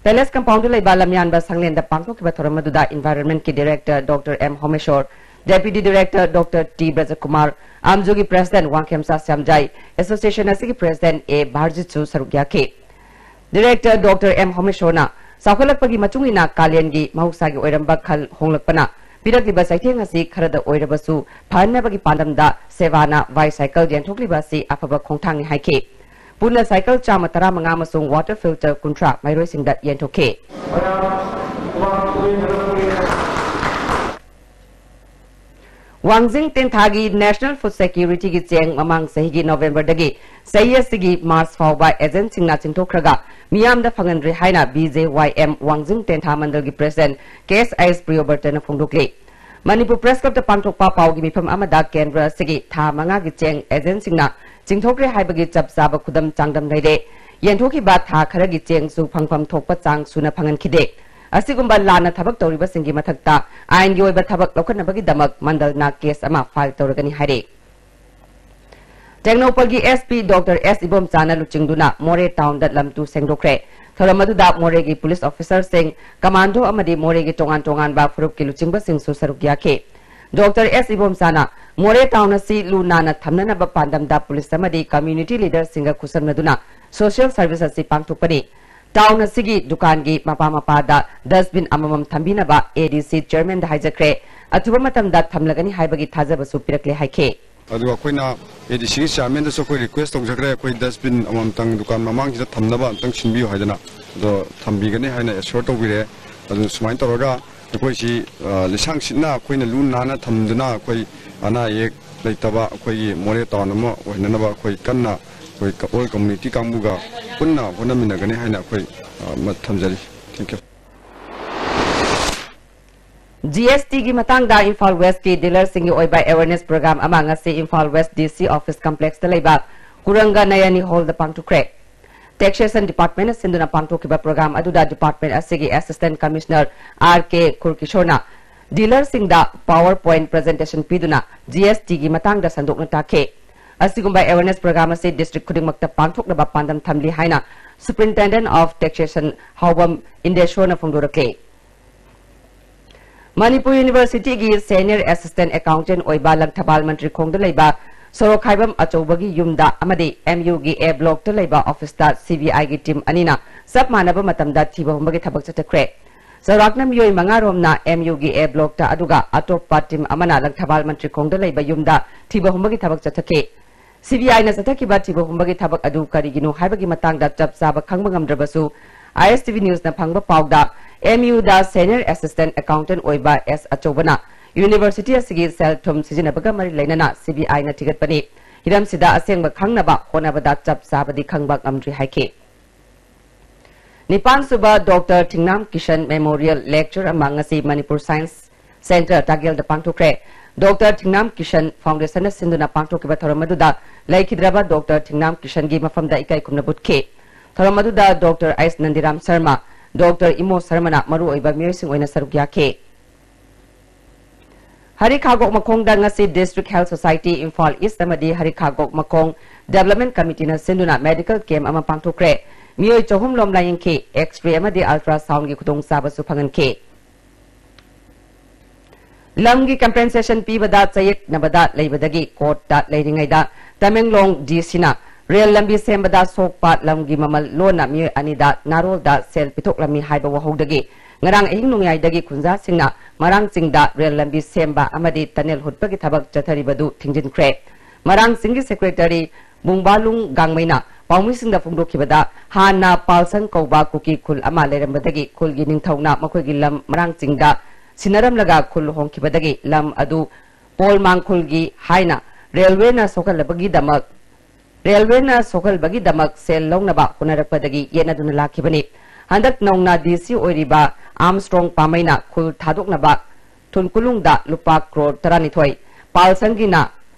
Palace Compound ꯗ ꯂꯩꯕ ꯂꯝꯌꯥꯟꯕ ꯁꯪꯂꯦꯟꯗ ꯄꯥꯡꯊꯣꯛꯈꯤꯕ ꯊꯧꯔꯝ ꯑꯗꯨꯗ environment ꯀꯤ director Doctor M Homeshwor, deputy director Doctor T Brajakumar, ꯑꯥꯝꯖꯨꯒꯤ president ꯋꯥꯡꯈꯦꯝꯆꯥ ꯁ꯭ꯌꯥꯝꯖꯥꯏ, association ꯑꯁꯤꯒꯤ president ꯑꯦ ꯚꯥꯔꯖꯤꯠꯁꯨ ꯁꯔꯨꯛ ꯌꯥꯈꯤ꯫ Director Doctor ꯑꯦꯝ ꯍꯣꯃꯦꯁꯣꯔꯅ ꯆꯥꯎꯈꯠꯂꯛꯄꯒꯤ ꯃꯇꯨꯡ ꯏꯟꯅ ꯀꯥꯂꯦꯟꯒꯤ ꯃꯍꯧꯁꯥꯒꯤ ꯑꯣꯏꯔꯝꯕ ꯈꯜ ꯍꯣꯡꯂꯛꯄꯅ ꯄꯤꯔꯛꯂꯤꯕ ꯆꯩꯊꯦꯡ ꯑꯁꯤ ꯈꯔꯗ ꯑꯣꯏꯔꯕꯁꯨ ꯐꯍꯟꯅꯕꯒꯤ ꯄꯥꯟꯗꯝꯗ ꯁꯦꯕꯥꯅ bicycle ꯌꯦꯟꯊꯣꯛꯂꯤꯕ ꯑꯁꯤ ꯑꯐꯕ ꯈꯣꯡꯊꯥꯡꯅꯤ ꯍꯥꯏꯈꯤ꯫ ꯄꯨꯟꯅ cycle ꯆꯥꯝꯃ ꯇꯔꯥꯃꯉꯥ ꯑꯃꯁꯨꯡ water filter ꯀꯨꯟꯊ꯭ꯔꯥ ꯃꯍꯩꯔꯣꯏꯁꯤꯡꯗ ꯌꯦꯟꯊꯣꯛꯈꯤ꯫ ꯋꯥꯡꯖꯤꯡ ꯇꯦꯟꯊꯥꯒꯤ National Food Security ꯒꯤ ꯆꯦꯡ ꯃꯃꯥꯡ ꯆꯍꯤꯒꯤ November ꯗꯒꯤ ꯆꯍꯤ ꯑꯁꯤꯒꯤ March ꯐꯥꯎꯕ agent ꯁꯤꯡꯅ ꯆꯤꯡꯊꯣꯛꯈ꯭ꯔꯒ ꯃꯤꯌꯥꯝꯗ ꯐꯪꯍꯟꯗ꯭ꯔꯦ ꯍꯥꯏꯅ ꯕꯤ ꯖꯦ ꯋꯥꯏ ꯑꯦꯝ ꯋꯥꯡꯖꯤꯡ ꯇꯦꯟꯊꯥ ꯃꯟꯗꯜꯒꯤ president ꯀꯦ ꯑꯦꯁ ꯑꯥꯏ ꯑꯦꯁ ꯄ꯭ꯔꯤꯌꯣꯕꯔꯇꯅ ꯐꯣꯡꯗꯣꯛꯂꯤ꯫ ꯃꯅꯤꯄꯨꯔ Press Club ꯇ ꯄꯥꯡꯊꯣꯛꯄ ꯄꯥꯎꯒꯤ ꯃꯤꯐꯝ ꯑꯃꯗ ꯀꯦꯟꯗ꯭ꯔ ꯑꯁꯤꯒꯤ ꯊꯥ ꯃꯉꯥꯒꯤ ꯆꯦꯡ agent ꯁꯤꯡꯅ ꯆꯤꯡꯊꯣꯛꯈ꯭ꯔꯦ ꯍꯥꯏꯕꯒꯤ ꯆꯞ ꯆꯥꯕ ꯈꯨꯗꯝ ꯆꯥꯡꯗꯝ ꯂꯩꯔꯦ꯫ ꯌꯦꯟꯊꯣꯛꯈꯤꯕ ꯊꯥ ꯈꯔꯒꯤ ꯆꯦꯡꯁꯨ ꯐꯪꯐꯝ ꯊꯣꯛꯄ ꯆꯥꯡ ꯁꯨꯅ ꯐꯪꯍꯟꯈꯤꯗꯦ꯫ ꯑꯁꯤꯒꯨꯝꯕ ꯂꯥꯟꯅ ꯊꯕꯛ ꯇꯧꯔꯤꯕꯁꯤꯡꯒꯤ ꯃꯊꯛꯇ ꯑꯥꯏꯟꯒꯤ ꯑꯣꯏꯕ ꯊꯕꯛ ꯂꯧꯈꯠꯅꯕꯒꯤꯗꯃꯛ ꯃꯟꯗꯜꯅ case ꯑꯃ file ꯇꯧꯔꯒꯅꯤ ꯍꯥꯏꯔꯤ꯫ ꯇꯦꯡꯅꯧꯄꯜꯒꯤ ꯑꯦꯁ ꯄꯤ ꯗꯣꯛꯇꯔ ꯑꯦꯁ ꯏꯕꯣꯝꯆꯥꯅ ꯂꯨꯆꯤꯡꯗꯨꯅ ꯃꯣꯔꯦ ꯇꯥꯎꯟꯗ ꯂꯝ ꯇꯨ ꯁꯦꯡꯗꯣꯛꯈ꯭ꯔꯦ꯫ ꯊꯧꯔꯝ ꯑꯗꯨꯗ ꯃꯣꯔꯦꯒꯤ ꯄꯨꯂꯤꯁ ꯑꯣꯐꯤꯁꯔꯁꯤꯡ, ꯀꯃꯥꯟꯗꯣ ꯑꯃꯗꯤ ꯃꯣꯔꯦꯒꯤ ꯇꯣꯉꯥꯟ ꯇꯣꯉꯥꯟꯕ ꯐꯨꯔꯨꯞꯀꯤ ꯂꯨꯆꯤꯡꯕꯁꯤꯡꯁꯨ ꯁꯔꯨꯛ ꯌꯥꯈꯤ꯫ ꯗꯣꯛꯇꯔ ꯑꯦꯁ ꯏꯕꯣꯝꯆꯥꯅ ꯃꯣꯔꯦ ꯇꯥꯎꯟ ꯑꯁꯤ ꯂꯨ ꯅꯥꯟꯅ ꯊꯝꯅꯅꯕ ꯄꯥꯟꯗꯝꯗ ꯄꯨꯂꯤꯁ ꯑꯃꯗꯤ community leader ꯁꯤꯡꯒ ꯈꯨꯠꯁꯝꯅꯗꯨꯅ social service ꯑꯁꯤ ꯄꯥꯡꯊꯣꯛꯄꯅꯤ꯫ ꯇꯥꯎꯟ ꯑꯁꯤꯒꯤ ꯗꯨꯀꯥꯟꯒꯤ ꯃꯄꯥ ꯃꯄꯥꯗ dustbin ꯑꯃꯃꯝ ꯊꯝꯕꯤꯅꯕ ꯑꯦ ꯗꯤ ꯁꯤ chairman ꯗ ꯍꯥꯏꯖꯈ꯭ꯔꯦ꯫ ꯑꯊꯨꯕ ꯃꯇꯝꯗ ꯊꯝꯂꯒꯅꯤ ꯍꯥꯏꯕꯒꯤ ꯊꯥꯖꯕꯁꯨ ꯄꯤꯔꯛꯂꯦ ꯍꯥꯏꯈꯤ꯫ ꯑꯗꯨꯒ ꯑꯩꯈꯣꯏꯅ ꯑꯦ ꯗꯤ ꯁꯤꯒꯤ chairman ꯗꯁꯨ ꯑꯩꯈꯣꯏ request ꯇꯧꯖꯈ꯭ꯔꯦ, ꯑꯩꯈꯣꯏ dustbin ꯑꯃꯃꯝꯇꯪ ꯗꯨꯀꯥꯟ ꯃꯃꯥꯡꯁꯤꯗ ꯊꯝꯅꯕ ꯑꯝꯇꯪ ꯁꯤꯟꯕꯤꯌꯨ ꯍꯥꯏꯗꯅ, ꯑꯗꯣ ꯊꯝꯕꯤꯒꯅꯤ ꯍꯥꯏꯅ assure ꯇꯧꯕꯤꯔꯦ꯫ ꯑꯗꯨ ꯁꯨꯃꯥꯏꯅ ꯇꯧꯔꯒ ꯑꯩꯈꯣꯏꯁꯤ, ꯑ, ꯂꯤꯁꯥꯡ ꯁꯤꯠꯅ ꯑꯩꯈꯣꯏꯅ ꯂꯨ ꯅꯥꯟꯅ ꯊꯝꯗꯨꯅ ꯑꯩꯈꯣꯏ ꯑꯅꯥ ꯑꯌꯦꯛ ꯂꯩꯇꯕ ꯑꯩꯈꯣꯏꯒꯤ ꯃꯣꯔꯦ ꯇꯥꯎꯟ ꯑꯃ ꯑꯣꯏꯅꯅꯕ ꯑꯩꯈꯣꯏ ꯀꯟꯅ ꯑꯩꯈꯣꯏ ꯀ-, all community ꯀꯥꯡꯕꯨꯒ ꯄꯨꯟꯅ ꯍꯣꯠꯅꯃꯤꯟꯅꯒꯅꯤ ꯍꯥꯏꯅ ꯑꯩꯈꯣꯏ, ꯑ, ꯃ-, ꯊꯝꯖꯔꯤ꯫ Thank you꯫ ꯖꯤ ꯑꯦꯁ ꯇꯤꯒꯤ ꯃꯇꯥꯡꯗ ꯏꯝꯐꯥꯜ ꯋꯦꯁꯀꯤ ꯗꯤꯂꯔꯁꯤꯡꯒꯤ ꯑꯣꯏꯕ awareness program ꯑꯃ ꯉꯁꯤ ꯏꯝꯐꯥꯜ ꯋꯦꯁ ꯗꯤ ꯁꯤ office complexꯇ ꯂꯩꯕ ꯀꯨꯔꯪꯒ ꯅꯌꯅꯤ hallꯗ ꯄꯥꯡꯊꯣꯛꯈ꯭ꯔꯦ꯫ Taxation Departmentꯅ ꯁꯤꯟꯗꯨꯅ ꯄꯥꯡꯊꯣꯛꯈꯤꯕ program ꯑꯗꯨꯗ department ꯑꯁꯤꯒꯤ Assistant Commissioner ꯑꯥꯔ ꯀꯦ ꯈꯨꯔꯀꯤꯁꯣꯔꯅ dealerꯁꯤꯡꯗ PowerPoint presentation ꯄꯤꯗꯨꯅ ꯖꯤ ꯑꯦꯁ ꯇꯤꯒꯤ ꯃꯇꯥꯡꯗ ꯁꯟꯗꯣꯛꯅ ꯇꯥꯛꯈꯤ꯫ ꯑꯁꯤꯒꯨꯝꯕ awareness program ꯑꯁꯤ district ꯈꯨꯗꯤꯡꯃꯛꯇ ꯄꯥꯡꯊꯣꯛꯅꯕ ꯄꯥꯟꯗꯝ ꯊꯝꯂꯤ ꯍꯥꯏꯅ Superintendent of Taxation ꯍꯥꯎꯕꯝ ꯏꯟꯗꯦꯁꯣꯔꯅ ꯐꯣꯡꯗꯣꯔꯛꯂꯤ꯫ Manipur Universityꯒꯤ Senior Assistant Accountant ꯑꯣꯏꯕ ꯂꯪꯊꯕꯥꯜ ꯃꯟꯇ꯭ꯔꯤꯈꯣꯡꯗ ꯂꯩꯕ ꯁꯣꯔꯣꯛꯈꯥꯏꯕꯝ ꯑꯆꯧꯕꯒꯤ ꯌꯨꯝꯗ ꯑꯃꯗꯤ ꯑꯦꯝ ꯌꯨꯒꯤ A blockꯇ ꯂꯩꯕ officeꯇ ꯁꯤ ꯕꯤ ꯑꯥꯏꯒꯤ team ꯑꯅꯤꯅ ꯆꯞ ꯃꯥꯟꯅꯕ ꯃꯇꯝꯗ ꯊꯤꯕ ꯍꯨꯝꯕꯒꯤ ꯊꯕꯛ ꯆꯠꯊꯈ꯭ꯔꯦ꯫ ꯆꯥꯎꯔꯥꯛꯅ ꯃꯤꯑꯣꯏ ꯃꯉꯥ ꯔꯣꯝꯅ ꯑꯦꯝ ꯌꯨꯒꯤ A blockꯇ, ꯑꯗꯨꯒ ꯑꯇꯣꯞꯄ team ꯑꯃꯅ ꯂꯪꯊꯕꯥꯜ ꯃꯟꯇ꯭ꯔꯤꯈꯣꯡꯗ ꯂꯩꯕ ꯌꯨꯝꯗ ꯊꯤꯕ ꯍꯨꯝꯕꯒꯤ ꯊꯕꯛ ꯆꯠꯊꯈꯤ꯫ ꯁꯤ ꯕꯤ ꯑꯥꯏꯅ ꯆꯠꯊꯈꯤꯕ ꯊꯤꯕ ꯍꯨꯝꯕꯒꯤ ꯊꯕꯛ ꯑꯗꯨ ꯀꯔꯤꯒꯤꯅꯣ ꯍꯥꯏꯕꯒꯤ ꯃꯇꯥꯡꯗ ꯆꯞ ꯆꯥꯕ ꯈꯪꯕ ꯉꯝꯗ꯭ꯔꯕꯁꯨ, ꯑꯥꯏ ꯑꯦꯁ ꯇꯤ ꯚꯤ Newsꯅ ꯐꯪꯕ ꯄꯥꯎꯗ, ꯑꯦꯝ ꯌꯨꯗ Senior Assistant Accountant ꯑꯣꯏꯕ ꯑꯦꯁ ꯑꯆꯧꯕꯅ university ꯑꯁꯤꯒꯤ ꯁꯦꯜ ꯊꯨꯝ ꯁꯤꯖꯤꯟꯅꯕꯒ ꯃꯔꯤ ꯂꯩꯅꯅ ꯁꯤ ꯕꯤ ꯑꯥꯏꯅ ꯊꯤꯒꯠꯄꯅꯤ꯫ ꯍꯤꯔꯝꯁꯤꯗ ꯑꯁꯦꯡꯕ ꯈꯪꯅꯕ ꯍꯣꯠꯅꯕꯗ ꯆꯞ ꯆꯥꯕꯗꯤ ꯈꯪꯕ ꯉꯝꯗ꯭ꯔꯤ ꯍꯥꯏꯈꯤ꯫ ꯅꯤꯄꯥꯟ ꯁꯨꯕ ꯗꯣꯛꯇꯔ ꯊꯤꯡꯅꯥꯝ ꯀꯤꯁꯟ Memorial Lecture ꯑꯃ ꯉꯁꯤ Manipur Science Centre ꯇꯥꯒꯦꯜꯗ ꯄꯥꯡꯊꯣꯛꯈ꯭ꯔꯦ꯫ Doctor ꯊꯤꯡꯅꯥꯝ Kisan Foundationꯅ ꯁꯤꯟꯗꯨꯅ ꯄꯥꯡꯊꯣꯛꯈꯤꯕ ꯊꯧꯔꯝ ꯑꯗꯨꯗ ꯂꯩꯈꯤꯗ꯭ꯔꯕ ꯗꯣꯛꯇꯔ ꯊꯤꯡꯅꯥꯝ ꯀꯤꯁꯟꯒꯤ ꯃꯐꯝꯗ ꯏꯀꯥꯏ ꯈꯨꯝꯅꯕ ꯎꯠꯈꯤ꯫ ꯊꯧꯔꯝ ꯑꯗꯨꯗ ꯗꯣꯛꯇꯔ ꯑꯩꯁ ꯅꯟꯗꯤꯔꯥꯝ ꯁꯔꯃ, ꯗꯣꯛꯇꯔ ꯏꯃꯣ ꯁꯔꯃꯅ ꯃꯔꯨꯑꯣꯏꯕ ꯃꯤꯑꯣꯏꯁꯤꯡ ꯑꯣꯏꯅ ꯁꯔꯨꯛ ꯌꯥꯈꯤ꯫ ꯍꯔꯤꯈꯥꯒꯣꯛ ꯃꯈꯣꯡꯗ ꯉꯁꯤ District Health Society Imphal East ꯑꯃꯗꯤ ꯍꯔꯤꯈꯥꯒꯣꯛ ꯃꯈꯣꯡ Development Committeeꯅ ꯁꯤꯟꯗꯨꯅ medical camp ꯑꯃ ꯄꯥꯡꯊꯣꯛꯈ꯭ꯔꯦ꯫ ꯃꯤꯑꯣꯏ ꯆꯍꯨꯝ ꯂꯣꯝ ꯂꯥꯌꯦꯡꯈꯤ, X-ray ꯑꯃꯗꯤ ultrasoundꯒꯤ ꯈꯨꯗꯣꯡꯆꯥꯕꯁꯨ ꯐꯪꯍꯟꯈꯤ꯫ ꯂꯝꯒꯤ compensation ꯄꯤꯕꯗ ꯆꯌꯦꯠꯅꯕꯗ ꯂꯩꯕꯗꯒꯤ courtꯇ ꯂꯩꯔꯤꯉꯩꯗ ꯇꯃꯦꯡꯂꯣꯡ ꯗꯤ ꯁꯤꯅ ꯔꯦꯜ ꯂꯝꯕꯤ ꯁꯦꯝꯕꯗ ꯁꯣꯛꯄ ꯂꯝꯒꯤ ꯃꯃꯜ ꯂꯣꯟꯅ ꯃꯤꯑꯣꯏ ꯑꯅꯤꯗ ꯅꯥꯔꯣꯜꯗ ꯁꯦꯜ ꯄꯤꯊꯣꯛꯂꯝꯃꯤ ꯍꯥꯏꯕ ꯋꯥꯍꯧꯗꯒꯤ ꯉꯔꯥꯡ ꯑꯍꯤꯡ ꯅꯣꯡꯌꯥꯏꯗꯒꯤ ꯈꯨꯟꯖꯥꯁꯤꯡꯅ ꯃꯔꯥꯡ ꯆꯤꯡꯗ ꯔꯦꯜ ꯂꯝꯕꯤ ꯁꯦꯝꯕ ꯑꯃꯗꯤ tunnel ꯍꯨꯠꯄꯒꯤ ꯊꯕꯛ ꯆꯠꯊꯔꯤꯕꯗꯨ ꯊꯤꯡꯖꯤꯟꯈ꯭ꯔꯦ꯫ ꯃꯔꯥꯡ ꯆꯤꯡꯒꯤ Secretary ꯕꯨꯡꯕꯥꯂꯨꯡ ꯒꯥꯡꯃꯩꯅ ꯄꯥꯎꯃꯤꯁꯤꯡꯗ ꯐꯣꯡꯗꯣꯛꯈꯤꯕꯗ, ꯍꯥꯟꯅ ꯄꯥꯜꯁꯪ ꯀꯧꯕ ꯀꯨꯀꯤ ꯈꯨꯜ ꯑꯃ ꯂꯩꯔꯝꯕꯗꯒꯤ ꯈꯨꯜꯒꯤ ꯅꯤꯡꯊꯧꯅ ꯃꯈꯣꯏꯒꯤ ꯂꯝ ꯃꯔꯥꯡ ꯆꯤꯡꯗ ꯁꯤꯟꯅꯔꯝꯂꯒ ꯈꯨꯜ ꯍꯣꯡꯈꯤꯕꯗꯒꯤ ꯂꯝ ꯑꯗꯨ ꯄꯣꯜꯃꯥꯡ ꯈꯨꯜꯒꯤ ꯍꯥꯏꯅ ꯔꯦꯜꯋꯦꯅ ꯁꯣꯛꯍꯜꯂꯕꯒꯤꯗꯃꯛ, ꯔꯦꯜꯋꯦꯅ ꯁꯣꯛꯍꯜꯕꯒꯤꯗꯃꯛ ꯁꯦꯜ ꯂꯧꯅꯕ ꯍꯣꯠꯅꯔꯛꯄꯗꯒꯤ ꯌꯦꯠꯅꯗꯨꯅ ꯂꯥꯛꯈꯤꯕꯅꯤ꯫ ꯍꯟꯗꯛ ꯅꯧꯅ ꯗꯤ ꯁꯤ ꯑꯣꯏꯔꯤꯕ ꯑꯥꯔꯝꯁꯇ꯭ꯔꯣꯡ ꯄꯥꯃꯩꯅ ꯈꯨꯜ ꯊꯥꯗꯣꯛꯅꯕ ꯊꯨꯟ ꯀꯨꯂꯨꯡꯗ ꯂꯨꯄꯥ ꯀ꯭ꯔꯣꯔ ꯇꯔꯥꯅꯤꯊꯣꯏ, ꯄꯥꯜ ꯁꯪꯒꯤꯅ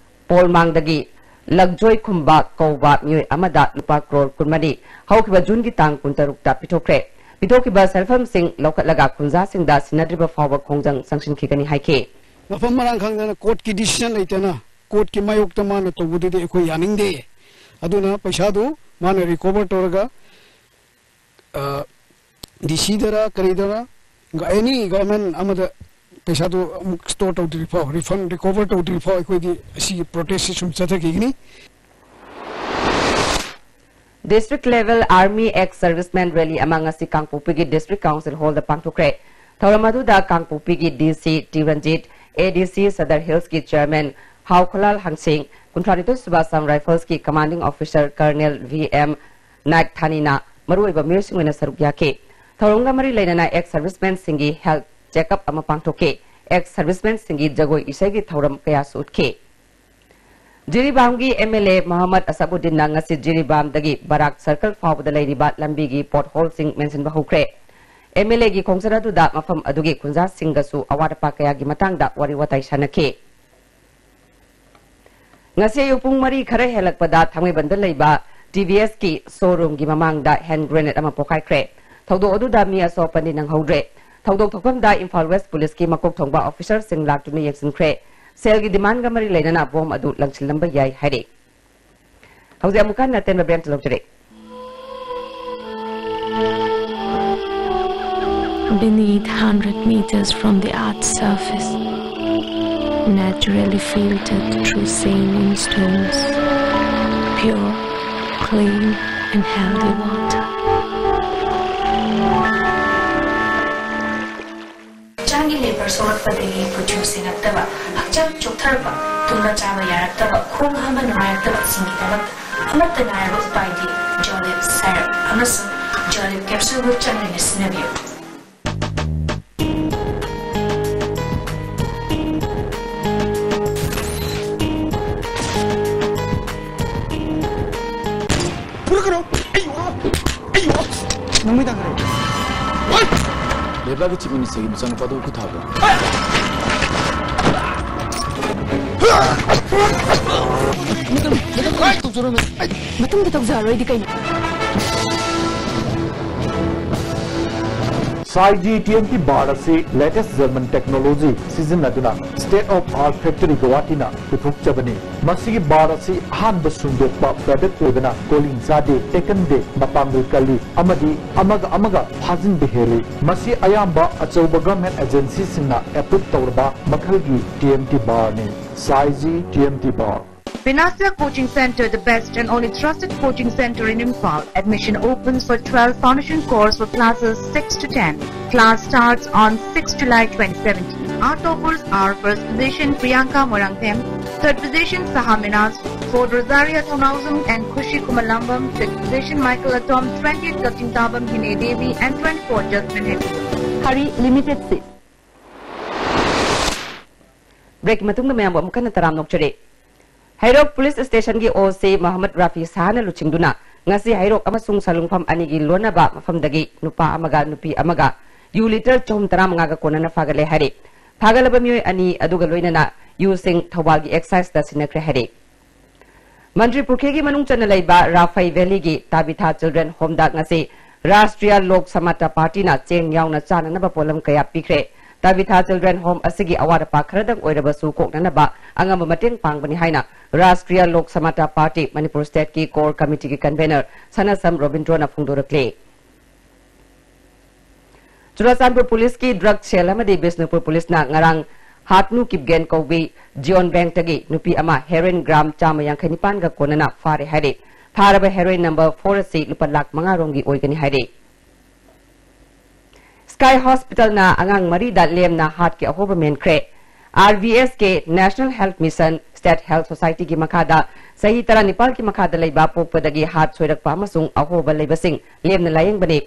ꯄꯣꯜꯃꯥꯡꯗꯒꯤ ꯂꯛꯖꯣꯏ ꯈꯨꯝꯕ ꯀꯧꯕ ꯃꯤꯑꯣꯏ ꯑꯃꯗ ꯂꯨꯄꯥ ꯀ꯭ꯔꯣꯔ ꯀꯨꯟꯃꯔꯤ ꯍꯧꯈꯤꯕ ꯖꯨꯟꯒꯤ ꯇꯥꯡ ꯀꯨꯟꯇꯔꯨꯛꯇ ꯄꯤꯊꯣꯛꯈ꯭ꯔꯦ꯫ ꯄꯤꯊꯣꯛꯈꯤꯕ ꯁꯦꯜꯐꯝꯁꯤꯡ ꯂꯧꯈꯠꯂꯒ ꯈꯨꯟꯖꯥꯁꯤꯡꯗ ꯁꯤꯟꯅꯗ꯭ꯔꯤꯕ ꯐꯥꯎꯕ ꯈꯣꯡꯖꯪ ꯆꯪꯁꯤꯟꯈꯤꯒꯅꯤ ꯍꯥꯏꯈꯤ꯫ ꯃꯐꯝ ꯃꯔꯥꯡ ꯈꯪꯗꯅ ꯀꯣꯔꯠꯀꯤ ꯗꯤꯁꯤꯖꯟ ꯂꯩꯇꯅ ꯀꯣꯔꯠꯀꯤ ꯃꯥꯌꯣꯛꯇ ꯃꯥꯅ ꯇꯧꯕꯗꯨꯗꯤ ꯑꯩꯈꯣꯏ ꯌꯥꯅꯤꯡꯗꯦ꯫ ꯑꯗꯨꯅ ꯄꯩꯁꯥꯗꯨ ꯃꯥꯅ ꯔꯤꯀꯣꯚꯔ ꯇꯧꯔꯒ, ꯑ, ꯗꯤ ꯁꯤꯗꯔ ꯀꯔꯤꯗꯔ, ꯑꯦꯅꯤ ꯒꯚꯔꯟꯃꯦꯟ ꯑꯃꯗ ꯄꯩꯁꯥꯗꯨ ꯑꯃꯨꯛ ꯁ꯭ꯇꯣꯔ ꯇꯧꯗ꯭ꯔꯤ ꯐꯥꯎ, ꯔꯤꯐꯟ ꯔꯤꯀꯣꯚꯔ ꯇꯧꯗ꯭ꯔꯤ ꯐꯥꯎ ꯑꯩꯈꯣꯏꯗꯤ ꯑꯁꯤꯒꯤ ꯄ꯭ꯔꯣꯇꯦꯁꯁꯤ ꯁꯨꯝ ꯆꯠꯊꯈꯤꯒꯅꯤ꯫ District Level Army Ex Servicemen Rally ꯑꯃ ꯉꯁꯤ ꯀꯥꯡꯄꯣꯛꯄꯤꯒꯤ District Council Hallꯗ ꯄꯥꯡꯊꯣꯛꯈ꯭ꯔꯦ꯫ ꯊꯧꯔꯝ ꯑꯗꯨꯗ ꯀꯥꯡꯄꯣꯛꯄꯤꯒꯤ ꯗꯤ ꯁꯤ ꯇꯤ ꯔꯟꯖꯤꯠ, ꯑꯦ ꯗꯤ ꯁꯤ ꯁꯗꯔ ꯍꯤꯜꯁꯀꯤ ꯆꯤꯌꯔꯃꯦꯟ ꯍꯥꯎ ꯈꯨꯂꯥꯜ ꯍꯪꯁꯤꯡ, ꯀꯨꯟꯊ꯭ꯔꯥꯅꯤꯊꯣꯏ ꯁꯨꯕ ꯑꯁꯥꯝ ꯔꯥꯏꯐꯜꯁꯀꯤ commanding officer colonel V M Naik ꯊꯥꯅꯤꯅ ꯃꯔꯨꯑꯣꯏꯕ ꯃꯤꯑꯣꯏꯁꯤꯡ ꯑꯣꯏꯅ ꯁꯔꯨꯛ ꯌꯥꯈꯤ꯫ ꯊꯧꯔꯝꯒ ꯃꯔꯤ ꯂꯩꯅꯅ ꯑꯦꯛꯁ ꯁꯔꯚꯤꯁꯃꯦꯟꯁꯤꯡꯒꯤ ꯍꯦꯜꯊ ꯆꯦꯛꯑꯞ ꯑꯃ ꯄꯥꯡꯊꯣꯛꯈꯤ꯫ ꯑꯦꯛꯁ ꯁꯔꯚꯤꯁꯃꯦꯟꯁꯤꯡꯒꯤ ꯖꯒꯣꯏ ꯏꯁꯩꯒꯤ ꯊꯧꯔꯝ ꯀꯌꯥꯁꯨ ꯎꯠꯈꯤ꯫ ꯖꯤꯔꯤꯕꯥꯝꯒꯤ ꯑꯦꯝ ꯑꯦꯜ ꯑꯦ ꯃꯣꯍꯝꯃꯗ ꯑꯁꯥꯗꯨꯗꯤꯟꯅ ꯉꯁꯤ ꯖꯤꯔꯤꯕꯥꯝꯗꯒꯤ ꯕꯔꯥꯛ ꯁꯔꯀꯜ ꯐꯥꯎꯕꯗ ꯂꯩꯔꯤꯕ ꯂꯝꯕꯤꯒꯤ ꯄꯣꯠꯍꯣꯜꯁꯤꯡ ꯃꯦꯟꯁꯤꯟꯕ ꯍꯧꯈ꯭ꯔꯦ꯫ ꯑꯦꯝ ꯑꯦꯜ ꯑꯦꯒꯤ ꯈꯣꯡꯆꯠ ꯑꯗꯨꯗ ꯃꯐꯝ ꯑꯗꯨꯒꯤ ꯈꯨꯟꯖꯥꯁꯤꯡꯒꯁꯨ ꯑꯋꯥꯠ ꯑꯄꯥ ꯀꯌꯥꯒꯤ ꯃꯇꯥꯡꯗ ꯋꯥꯔꯤ ꯋꯥꯇꯥꯏ ꯁꯥꯟꯅꯈꯤ꯫ ꯉꯁꯤ ꯑꯌꯨꯛ ꯄꯨꯡ ꯃꯔꯤ ꯈꯔ ꯍꯦꯜꯂꯛꯄꯗ ꯊꯥꯡꯃꯩꯕꯟꯗ ꯂꯩꯕ ꯇꯤ ꯚꯤ ꯑꯦꯁꯀꯤ ꯁꯣꯔꯨꯝꯒꯤ ꯃꯃꯥꯡꯗ ꯍꯦꯟ ꯒ꯭ꯔꯦꯅꯦꯗ ꯑꯃ ꯄꯣꯈꯥꯏꯈ꯭ꯔꯦ꯫ ꯊꯧꯗꯣꯛ ꯑꯗꯨꯗ ꯃꯤ ꯑꯁꯣꯛ ꯑꯄꯟꯗꯤ ꯅꯪꯍꯧꯗ꯭ꯔꯦ꯫ ꯊꯧꯗꯣꯛ ꯊꯣꯛꯐꯝꯗ ꯏꯝꯐꯥꯜ ꯋꯦꯁ ꯄꯨꯂꯤꯁꯀꯤ ꯃꯀꯣꯛ ꯊꯣꯡꯕ ꯑꯣꯐꯤꯁꯔꯁꯤꯡ ꯂꯥꯛꯇꯨꯅ ꯌꯦꯡꯁꯤꯟꯈ꯭ꯔꯦ꯫ ꯁꯦꯜꯒꯤ ꯗꯤꯃꯥꯟꯒ ꯃꯔꯤ ꯂꯩꯅꯅ ꯕꯣꯝ ꯑꯗꯨ ꯂꯪꯁꯤꯜꯂꯝꯕ ꯌꯥꯏ ꯍꯥꯏꯔꯤ꯫ ꯍꯧꯖꯤꯛ ꯑꯃꯨꯛ ꯍꯟꯅ ꯑꯇꯦꯟꯕ ꯕ꯭ꯔꯦꯛ ꯑꯃ ꯂꯧꯖꯔꯤ꯫ Beneath hundred meters from the earth's surface, naturally filtered through saline stones, pure, clean and healthy water. ꯍꯛꯆꯥꯡꯒꯤ ꯂꯦꯕꯔ ꯁꯣꯛꯂꯛꯄꯗꯒꯤ ꯀꯨꯆꯨ ꯁꯦꯡꯉꯛꯇꯕ, ꯍꯛꯆꯥꯡ ꯆꯣꯛꯊꯔꯛꯄ, ꯇꯨꯝꯕ ꯆꯥꯕ ꯌꯥꯔꯛꯇꯕ, ꯈꯣꯡ ꯍꯥꯝꯕ ꯅꯨꯡꯉꯥꯏꯔꯛꯇꯕꯁꯤꯡꯒꯤꯗꯃꯛꯇ ꯑꯃꯠꯇ ꯉꯥꯏꯔꯕ ꯎꯄꯥꯏꯗꯤ ꯖꯣꯂꯤꯞ ꯁꯥꯏꯔꯞ ꯑꯃꯁꯨꯡ ꯖꯣꯂꯤꯞ ꯀꯦꯞꯁꯨꯜꯕꯨ ꯆꯥꯡ ꯅꯥꯏꯅ ꯁꯤꯖꯤꯟꯅꯕꯤꯌꯨ꯫ ꯐꯨꯔꯛꯀꯅꯨ! ꯑꯩ ꯋꯥ! ꯑꯩ ꯋꯥ! ꯅꯪ ꯃꯩ ꯇꯥꯈ꯭ꯔꯦ꯫ ꯂꯩꯕꯥꯛꯀꯤ ꯆꯤꯐ ꯃꯤꯅꯤꯁꯇꯔꯒꯤ ꯃꯆꯥꯅꯨꯄꯥꯗꯨꯕꯨ ꯈꯨꯠ ꯊꯥꯕ꯭ꯔꯣ? ꯃꯇꯨꯡꯗ ꯇꯧꯖꯔꯔꯣꯏꯗꯤ ꯀꯩꯅꯣ? ꯁꯥꯏꯖꯤ ꯇꯤ ꯑꯦꯝ ꯇꯤ ꯕꯥꯔ ꯑꯁꯤ latest German technology ꯁꯤꯖꯤꯟꯅꯗꯨꯅ state of art factory ꯒꯨꯋꯥꯍꯥꯇꯤꯅ ꯄꯨꯊꯣꯛꯆꯕꯅꯤ꯫ ꯃꯁꯤꯒꯤ ꯕꯥꯔ ꯑꯁꯤ ꯑꯍꯥꯟꯕ ꯁꯨꯡꯗꯣꯛꯄ product ꯑꯣꯏꯕꯅ ꯀꯣꯂꯤꯡ ꯆꯥꯗꯦ, ꯇꯦꯛꯀꯟꯗꯦ, ꯃꯄꯥꯡꯒꯜ ꯀꯜꯂꯤ ꯑꯃꯗꯤ ꯑꯃꯒ ꯑꯃꯒ ꯐꯥꯖꯤꯟꯕ ꯍꯦꯜꯂꯤ꯫ ꯃꯁꯤ ꯑꯌꯥꯝꯕ ꯑꯆꯧꯕ government agency ꯁꯤꯡꯅ approve ꯇꯧꯔꯕ ꯃꯈꯜꯒꯤ ꯇꯤ ꯑꯦꯝ ꯇꯤ ꯕꯥꯔꯅꯤ꯫ ꯁꯥꯏꯖꯤ T M T bar. Vinasya Coaching Center, the best and only trusted coaching center in Imphal. Admission opens for twelve foundation course for classes six to ten. Class starts on sixth July twenty seventeen. Our toppers are first position Priyanka Morangthem, third position Saha Minas, fourth Rosaria Thongausung and Khushi Kumalambam, fifth position Michael Atom, twentieth Kakchingtabam Hine Devi and twenty-fourth Jasmine Hegde. Hari limited seat. Break ꯃꯇꯨꯡꯗ ꯃꯌꯥꯝꯕꯨ ꯑꯃꯨꯛ ꯍꯟꯅ ꯇꯔꯥꯝꯅ ꯑꯣꯛꯆꯔꯤ꯫ ꯍꯩꯔꯣꯛ ꯄꯨꯂꯤꯁ ꯁ꯭ꯇꯦꯁꯟꯒꯤ ꯑꯣ ꯁꯤ ꯃꯣꯍꯝꯃꯗ ꯔꯥꯐꯤ ꯁꯥꯍꯅ ꯂꯨꯆꯤꯡꯗꯨꯅ ꯉꯁꯤ ꯍꯩꯔꯣꯛ ꯑꯃꯁꯨꯡ ꯁꯂꯨꯡꯐꯝ ꯑꯅꯤꯒꯤ ꯂꯣꯟꯅꯕ ꯃꯐꯝꯗꯒꯤ ꯅꯨꯄꯥ ꯑꯃꯒ ꯅꯨꯄꯤ ꯑꯃꯒ ꯌꯨ ꯂꯤꯇꯔ ꯆꯍꯨꯝ ꯇꯔꯥꯃꯉꯥꯒ ꯀꯣꯟꯅꯅ ꯐꯥꯒꯠꯂꯦ ꯍꯥꯏꯔꯤ꯫ ꯐꯥꯒꯠꯂꯕ ꯃꯤꯑꯣꯏ ꯑꯅꯤ ꯑꯗꯨꯒ ꯂꯣꯏꯅꯅ ꯌꯨꯁꯤꯡ ꯊꯧꯕꯥꯜꯒꯤ excise ꯇ ꯁꯤꯟꯅꯈ꯭ꯔꯦ ꯍꯥꯏꯔꯤ꯫ ꯃꯟꯇ꯭ꯔꯤ ꯄꯨꯈ꯭ꯔꯤꯒꯤ ꯃꯅꯨꯡ ꯆꯟꯅ ꯂꯩꯕ ꯔꯥꯐꯩ ꯚꯦꯂꯤꯒꯤ ꯇꯥꯕꯤꯊꯥ ꯆꯤꯜꯗ꯭ꯔꯦꯟ ꯍꯣꯝꯗ ꯉꯁꯤ ꯔꯥꯁꯇ꯭ꯔꯤꯌꯥ ꯂꯣꯛ ꯁꯃꯥꯇꯥ ꯄꯥꯔꯇꯤꯅ ꯆꯦꯡ ꯌꯥꯎꯅ ꯆꯥꯅꯅꯕ ꯄꯣꯠꯂꯝ ꯀꯌꯥ ꯄꯤꯈ꯭ꯔꯦ꯫ ꯇꯥꯕꯤꯊꯥ ꯆꯤꯜꯗ꯭ꯔꯦꯟ ꯍꯣꯝ ꯑꯁꯤꯒꯤ ꯑꯋꯥꯠ ꯑꯄꯥ ꯈꯔꯗꯪ ꯑꯣꯏꯔꯕꯁꯨ ꯀꯣꯛꯅꯅꯕ ꯑꯉꯝꯕ ꯃꯇꯦꯡ ꯄꯥꯡꯕꯅꯤ ꯍꯥꯏꯅ ꯔꯥꯁꯇ꯭ꯔꯤꯌꯥ ꯂꯣꯛ ꯁꯃꯥꯇꯥ ꯄꯥꯔꯇꯤ ꯃꯅꯤꯄꯨꯔ ꯁ꯭ꯇꯦꯠꯀꯤ ꯀꯣꯔ ꯀꯃꯤꯇꯤꯒꯤ ꯀꯟꯚꯦꯅꯔ ꯁꯅꯥꯁꯝ ꯔꯣꯕꯤꯟꯗ꯭ꯔꯣꯅ ꯐꯣꯡꯗꯣꯔꯛꯂꯤ꯫ ꯆꯨꯔꯥꯆꯥꯟꯄꯨꯔ ꯄꯨꯂꯤꯁꯀꯤ ꯗ꯭ꯔꯒ ꯁꯦꯜ ꯑꯃꯗꯤ ꯕꯤꯁꯅꯨꯄꯨꯔ ꯄꯨꯂꯤꯁꯅ ꯉꯔꯥꯡ ꯍꯥꯠꯅꯨ ꯀꯤꯞꯒꯦꯟ ꯀꯧꯕꯤ ꯖꯤꯑꯣꯟ ꯕꯦꯡꯛꯇꯒꯤ ꯅꯨꯄꯤ ꯑꯃ ꯍꯦꯔꯣꯏꯟ ꯒ꯭ꯔꯥꯝ ꯆꯥꯝꯃ ꯌꯥꯡꯈꯩ ꯅꯤꯄꯥꯟꯒ ꯀꯣꯟꯅꯅ ꯐꯥꯔꯦ ꯍꯥꯏꯔꯤ꯫ ꯐꯥꯔꯕ ꯍꯦꯔꯣꯏꯟ ꯅꯝꯕꯔ ꯐꯣꯔ ꯑꯁꯤ ꯂꯨꯄꯥ ꯂꯥꯈ ꯃꯉꯥ ꯔꯣꯝꯒꯤ ꯑꯣꯏꯒꯅꯤ ꯍꯥꯏꯔꯤ꯫ ꯁ꯭ꯀꯥꯏ ꯍꯣꯁꯄꯤꯇꯥꯜꯅ ꯑꯉꯥꯡ ꯃꯔꯤꯗ ꯂꯦꯝꯅ ꯍꯥꯔꯠꯀꯤ ꯑꯍꯣꯕ ꯃꯦꯟꯈ꯭ꯔꯦ꯫ ꯑꯥꯔ ꯕꯤ ꯑꯦꯁ ꯀꯦ, National Health Mission, State Health Society ꯒꯤ ꯃꯈꯥꯗ ꯆꯍꯤ ꯇꯔꯥꯅꯤꯄꯥꯜꯒꯤ ꯃꯈꯥꯗ ꯂꯩꯕ ꯄꯣꯛꯄꯗꯒꯤ ꯍꯥꯔꯠ ꯁꯣꯏꯔꯛꯄ ꯑꯃꯁꯨꯡ ꯑꯍꯣꯕ ꯂꯩꯕꯁꯤꯡ ꯂꯦꯝꯅ ꯂꯥꯌꯦꯡꯕꯅꯤ꯫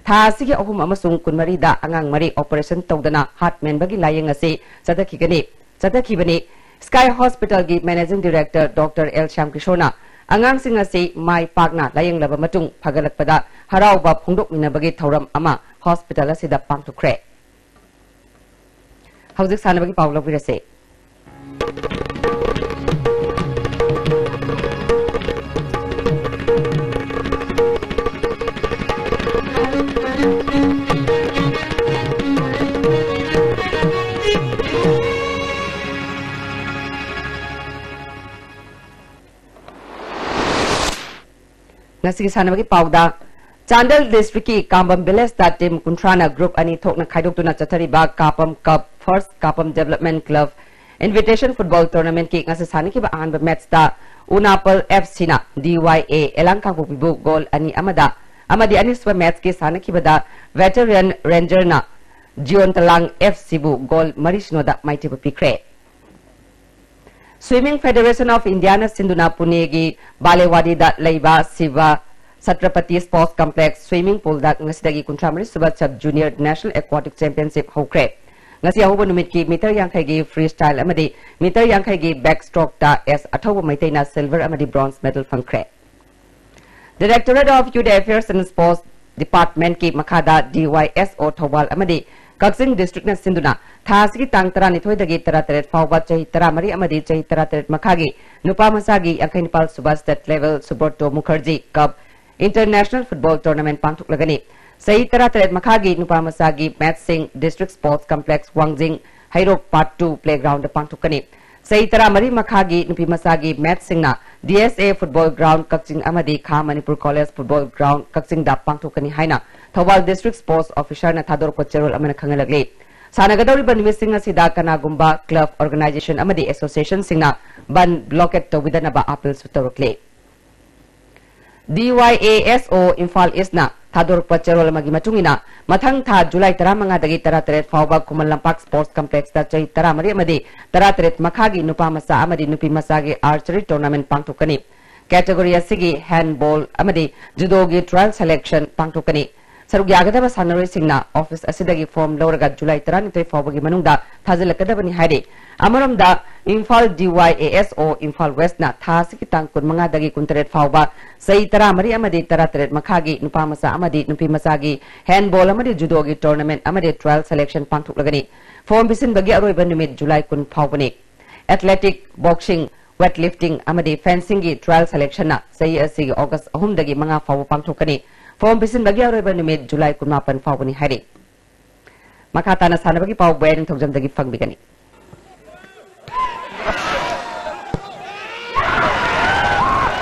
ꯊꯥ ꯑꯁꯤꯒꯤ ꯑꯍꯨꯝ ꯑꯃꯁꯨꯡ ꯀꯨꯟꯃꯔꯤꯗ ꯑꯉꯥꯡ ꯃꯔꯤ ꯑꯣꯄꯔꯦꯁꯟ ꯇꯧꯗꯅ ꯍꯥꯔꯠ ꯃꯦꯟꯕꯒꯤ ꯂꯥꯌꯦꯡ ꯑꯁꯤ ꯆꯠꯊꯈꯤꯒꯅꯤ, ꯆꯠꯊꯈꯤꯕꯅꯤ꯫ ꯁ꯭ꯀꯥꯏ ꯍꯣꯁꯄꯤꯇꯥꯜꯒꯤ managing director doctor L Shyam ꯀꯤꯁꯣꯔꯅ ꯑꯉꯥꯡꯁꯤꯡ ꯑꯁꯤ ꯃꯥꯏ ꯄꯥꯛꯅ ꯂꯥꯌꯦꯡꯂꯕ ꯃꯇꯨꯡ ꯐꯒꯠꯂꯛꯄꯗ ꯍꯔꯥꯎꯕ ꯐꯣꯡꯗꯣꯛꯃꯤꯟꯅꯕꯒꯤ ꯊꯧꯔꯝ ꯑꯃ ꯍꯣꯁꯄꯤꯇꯥꯜ ꯑꯁꯤꯗ ꯄꯥꯡꯊꯣꯛꯈ꯭ꯔꯦ꯫ ꯍꯧꯖꯤꯛ ꯁꯥꯟꯅꯕꯒꯤ ꯄꯥꯎ ꯂꯧꯕꯤꯔꯁꯤ꯫ ꯉꯁꯤꯒꯤ ꯁꯥꯟꯅꯕꯒꯤ ꯄꯥꯎꯗ, ꯆꯥꯟꯗꯦꯜ district ꯀꯤ ꯀꯥꯝꯕꯝ village ꯇ team ꯀꯨꯟꯊ꯭ꯔꯥꯅ group ꯑꯅꯤ ꯊꯣꯛꯅ ꯈꯥꯏꯗꯣꯛꯇꯨꯅ ꯆꯠꯊꯔꯤꯕ ꯀꯥꯄꯝ Cup First ꯀꯥꯄꯝ Development Club Invitation Football Tournament ꯀꯤ ꯉꯁꯤ ꯁꯥꯟꯅꯈꯤꯕ ꯑꯍꯥꯟꯕ match ꯇ ꯎꯅꯥꯄꯜ F C ꯅ D Y A ꯑꯦꯂꯥꯡ ꯀꯥꯡꯄꯣꯛꯄꯤꯕꯨ goal ꯑꯅꯤ ꯑꯃꯗ, ꯑꯃꯗꯤ ꯑꯅꯤꯁꯨꯕ match ꯀꯤ ꯁꯥꯟꯅꯈꯤꯕꯗ Veteran Ranger ꯅ ꯖꯤꯌꯣꯟ ꯇꯂꯥꯡ F C ꯕꯨ goal ꯃꯔꯤ ꯁꯤꯅꯣꯗ ꯃꯥꯏꯊꯤꯕ ꯄꯤꯈ꯭ꯔꯦ꯫ Swimming Federation of India ꯅ ꯁꯤꯟꯗꯨꯅ ꯄꯨꯅꯦꯒꯤ ꯕꯥꯂꯦꯋꯥꯗꯤꯗ ꯂꯩꯕ Shiv ꯁꯇ꯭ꯔꯄꯇꯤ Sports Complex swimming pool ꯗ ꯉꯁꯤꯗꯒꯤ ꯀꯨꯟꯊ꯭ꯔꯥ ꯃꯔꯤ ꯁꯨꯕ Sub Junior National Aquatic Championship ꯍꯧꯈ꯭ꯔꯦ꯫ ꯉꯁꯤ ꯑꯍꯧꯕ ꯅꯨꯃꯤꯠꯀꯤ meter ꯌꯥꯡꯈꯩꯒꯤ freestyle ꯑꯃꯗꯤ meter ꯌꯥꯡꯈꯩꯒꯤ backstroke ꯇ S ꯑꯊꯧꯕ ꯃꯩꯇꯩꯅ silver ꯑꯃꯗꯤ bronze medal ꯐꯪꯈ꯭ꯔꯦ꯫ Directorate of Youth Affairs and Sports Department ꯀꯤ ꯃꯈꯥꯗ D Y S O Thoubal ꯑꯃꯗꯤ ꯀꯛꯆꯤꯡ district ꯅ ꯁꯤꯟꯗꯨꯅ ꯊꯥ ꯑꯁꯤꯒꯤ ꯇꯥꯡ ꯇꯔꯥꯅꯤꯊꯣꯏꯗꯒꯤ ꯇꯔꯥꯇꯔꯦꯠ ꯐꯥꯎꯕ ꯆꯍꯤ ꯇꯔꯥꯃꯔꯤ ꯑꯃꯗꯤ ꯆꯍꯤ ꯇꯔꯥꯇꯔꯦꯠ ꯃꯈꯥꯒꯤ ꯅꯨꯄꯥ ꯃꯆꯥꯒꯤ ꯌꯥꯡꯈꯩ ꯅꯤꯄꯥꯜ ꯁꯨꯕ state level Subroto Mukherjee Cup International Football Tournament ꯄꯥꯡꯊꯣꯛꯂꯒꯅꯤ꯫ ꯆꯍꯤ ꯇꯔꯥꯇꯔꯦꯠ ꯃꯈꯥꯒꯤ ꯅꯨꯄꯥ ꯃꯆꯥꯒꯤ match ꯁꯤꯡ District Sports Complex ꯋꯥꯡꯖꯤꯡ ꯍꯩꯔꯣꯛ Part two playground ꯗ ꯄꯥꯡꯊꯣꯛꯀꯅꯤ꯫ ꯆꯍꯤ ꯇꯔꯥꯃꯔꯤ ꯃꯈꯥꯒꯤ ꯅꯨꯄꯤ ꯃꯆꯥꯒꯤ match ꯁꯤꯡꯅ D S A Football Ground ꯀꯛꯆꯤꯡ ꯑꯃꯗꯤ ꯈꯥ ꯃꯅꯤꯄꯨꯔ College Football Ground ꯀꯛꯆꯤꯡꯗ ꯄꯥꯡꯊꯣꯛꯀꯅꯤ ꯍꯥꯏꯅ ꯊꯧꯕꯥꯜ District Sports Officer ꯅ ꯊꯥꯗꯣꯔꯛꯄ ꯆꯦꯔꯣꯜ ꯑꯃꯅ ꯈꯪꯍꯜꯂꯛꯂꯤ꯫ ꯁꯥꯟꯅꯒꯗꯧꯔꯤꯕ ꯅꯨꯃꯤꯠꯁꯤꯡ ꯑꯁꯤꯗ ꯀꯅꯥꯒꯨꯝꯕ club, organization ꯑꯃꯗꯤ association ꯁꯤꯡꯅ ꯕꯟ blockade ꯇꯧꯕꯤꯗꯅꯕ appeal ꯁꯨ ꯇꯧꯔꯛꯂꯤ꯫ D Y A S O Imphal East ꯅ ꯊꯥꯗꯣꯔꯛꯄ ꯆꯦꯔꯣꯜ ꯑꯃꯒꯤ ꯃꯇꯨꯡ ꯏꯟꯅ, ꯃꯊꯪ ꯊꯥ ꯖꯨꯂꯥꯏ ꯇꯔꯥꯃꯉꯥꯗꯒꯤ ꯇꯔꯥꯇꯔꯦꯠ ꯐꯥꯎꯕ ꯈꯨꯃꯟ ꯂꯝꯄꯥꯛ Sports Complex ꯇ ꯆꯍꯤ ꯇꯔꯥꯃꯔꯤ ꯑꯃꯗꯤ ꯇꯔꯥꯇꯔꯦꯠ ꯃꯈꯥꯒꯤ ꯅꯨꯄꯥ ꯃꯆꯥ ꯑꯃꯗꯤ ꯅꯨꯄꯤ ꯃꯆꯥꯒꯤ archery tournament ꯄꯥꯡꯊꯣꯛꯀꯅꯤ꯫ Category ꯑꯁꯤꯒꯤ handball ꯑꯃꯗꯤ judo ꯒꯤ trial selection ꯄꯥꯡꯊꯣꯛꯀꯅꯤ꯫ ꯁꯔꯨꯛ ꯌꯥꯒꯗꯕ ꯁꯥꯟꯅꯔꯣꯏꯁꯤꯡꯅ office ꯑꯁꯤꯗꯒꯤ form ꯂꯧꯔꯒ ꯖꯨꯂꯥꯏ ꯇꯔꯥꯅꯤꯊꯣꯏ ꯐꯥꯎꯕꯒꯤ ꯃꯅꯨꯡꯗ ꯊꯥꯖꯤꯜꯂꯛꯀꯗꯕꯅꯤ ꯍꯥꯏꯔꯤ꯫ ꯑꯃꯔꯣꯝꯗ, Imphal D Y A S O Imphal West ꯅ ꯊꯥ ꯑꯁꯤꯒꯤ ꯇꯥꯡ ꯀꯨꯟꯃꯉꯥꯗꯒꯤ ꯀꯨꯟꯇꯔꯦꯠ ꯐꯥꯎꯕ ꯆꯍꯤ ꯇꯔꯥꯃꯔꯤ ꯑꯃꯗꯤ ꯇꯔꯥꯇꯔꯦꯠ ꯃꯈꯥꯒꯤ ꯅꯨꯄꯥ ꯃꯆꯥ ꯑꯃꯗꯤ ꯅꯨꯄꯤ ꯃꯆꯥꯒꯤ handball ꯑꯃꯗꯤ judo ꯒꯤ tournament ꯑꯃꯗꯤ trial selection ꯄꯥꯡꯊꯣꯛꯂꯒꯅꯤ꯫ Form ꯄꯤꯁꯤꯟꯕꯒꯤ ꯑꯔꯣꯏꯕ ꯅꯨꯃꯤꯠ ꯖꯨꯂꯥꯏ ꯀꯨꯟ ꯐꯥꯎꯕꯅꯤ꯫ Athletic, boxing, weightlifting ꯑꯃꯗꯤ fencing ꯒꯤ trial selection ꯅ ꯆꯍꯤ ꯑꯁꯤꯒꯤ August ꯑꯍꯨꯝꯗꯒꯤ ꯃꯉꯥ ꯐꯥꯎꯕ ꯄꯥꯡꯊꯣꯛꯀꯅꯤ꯫ Form ꯄꯤꯁꯤꯟꯕꯒꯤ ꯑꯔꯣꯏꯕ ꯅꯨꯃꯤꯠ ꯖꯨꯂꯥꯏ ꯀꯨꯟꯃꯥꯄꯟ ꯐꯥꯎꯕꯅꯤ ꯍꯥꯏꯔꯤ꯫ ꯃꯈꯥ ꯇꯥꯅ ꯁꯥꯟꯅꯕꯒꯤ ꯄꯥꯎ ꯕꯣꯌꯥꯏ ꯅꯤꯡꯊꯧꯖꯝꯗꯒꯤ ꯐꯪꯕꯤꯒꯅꯤ꯫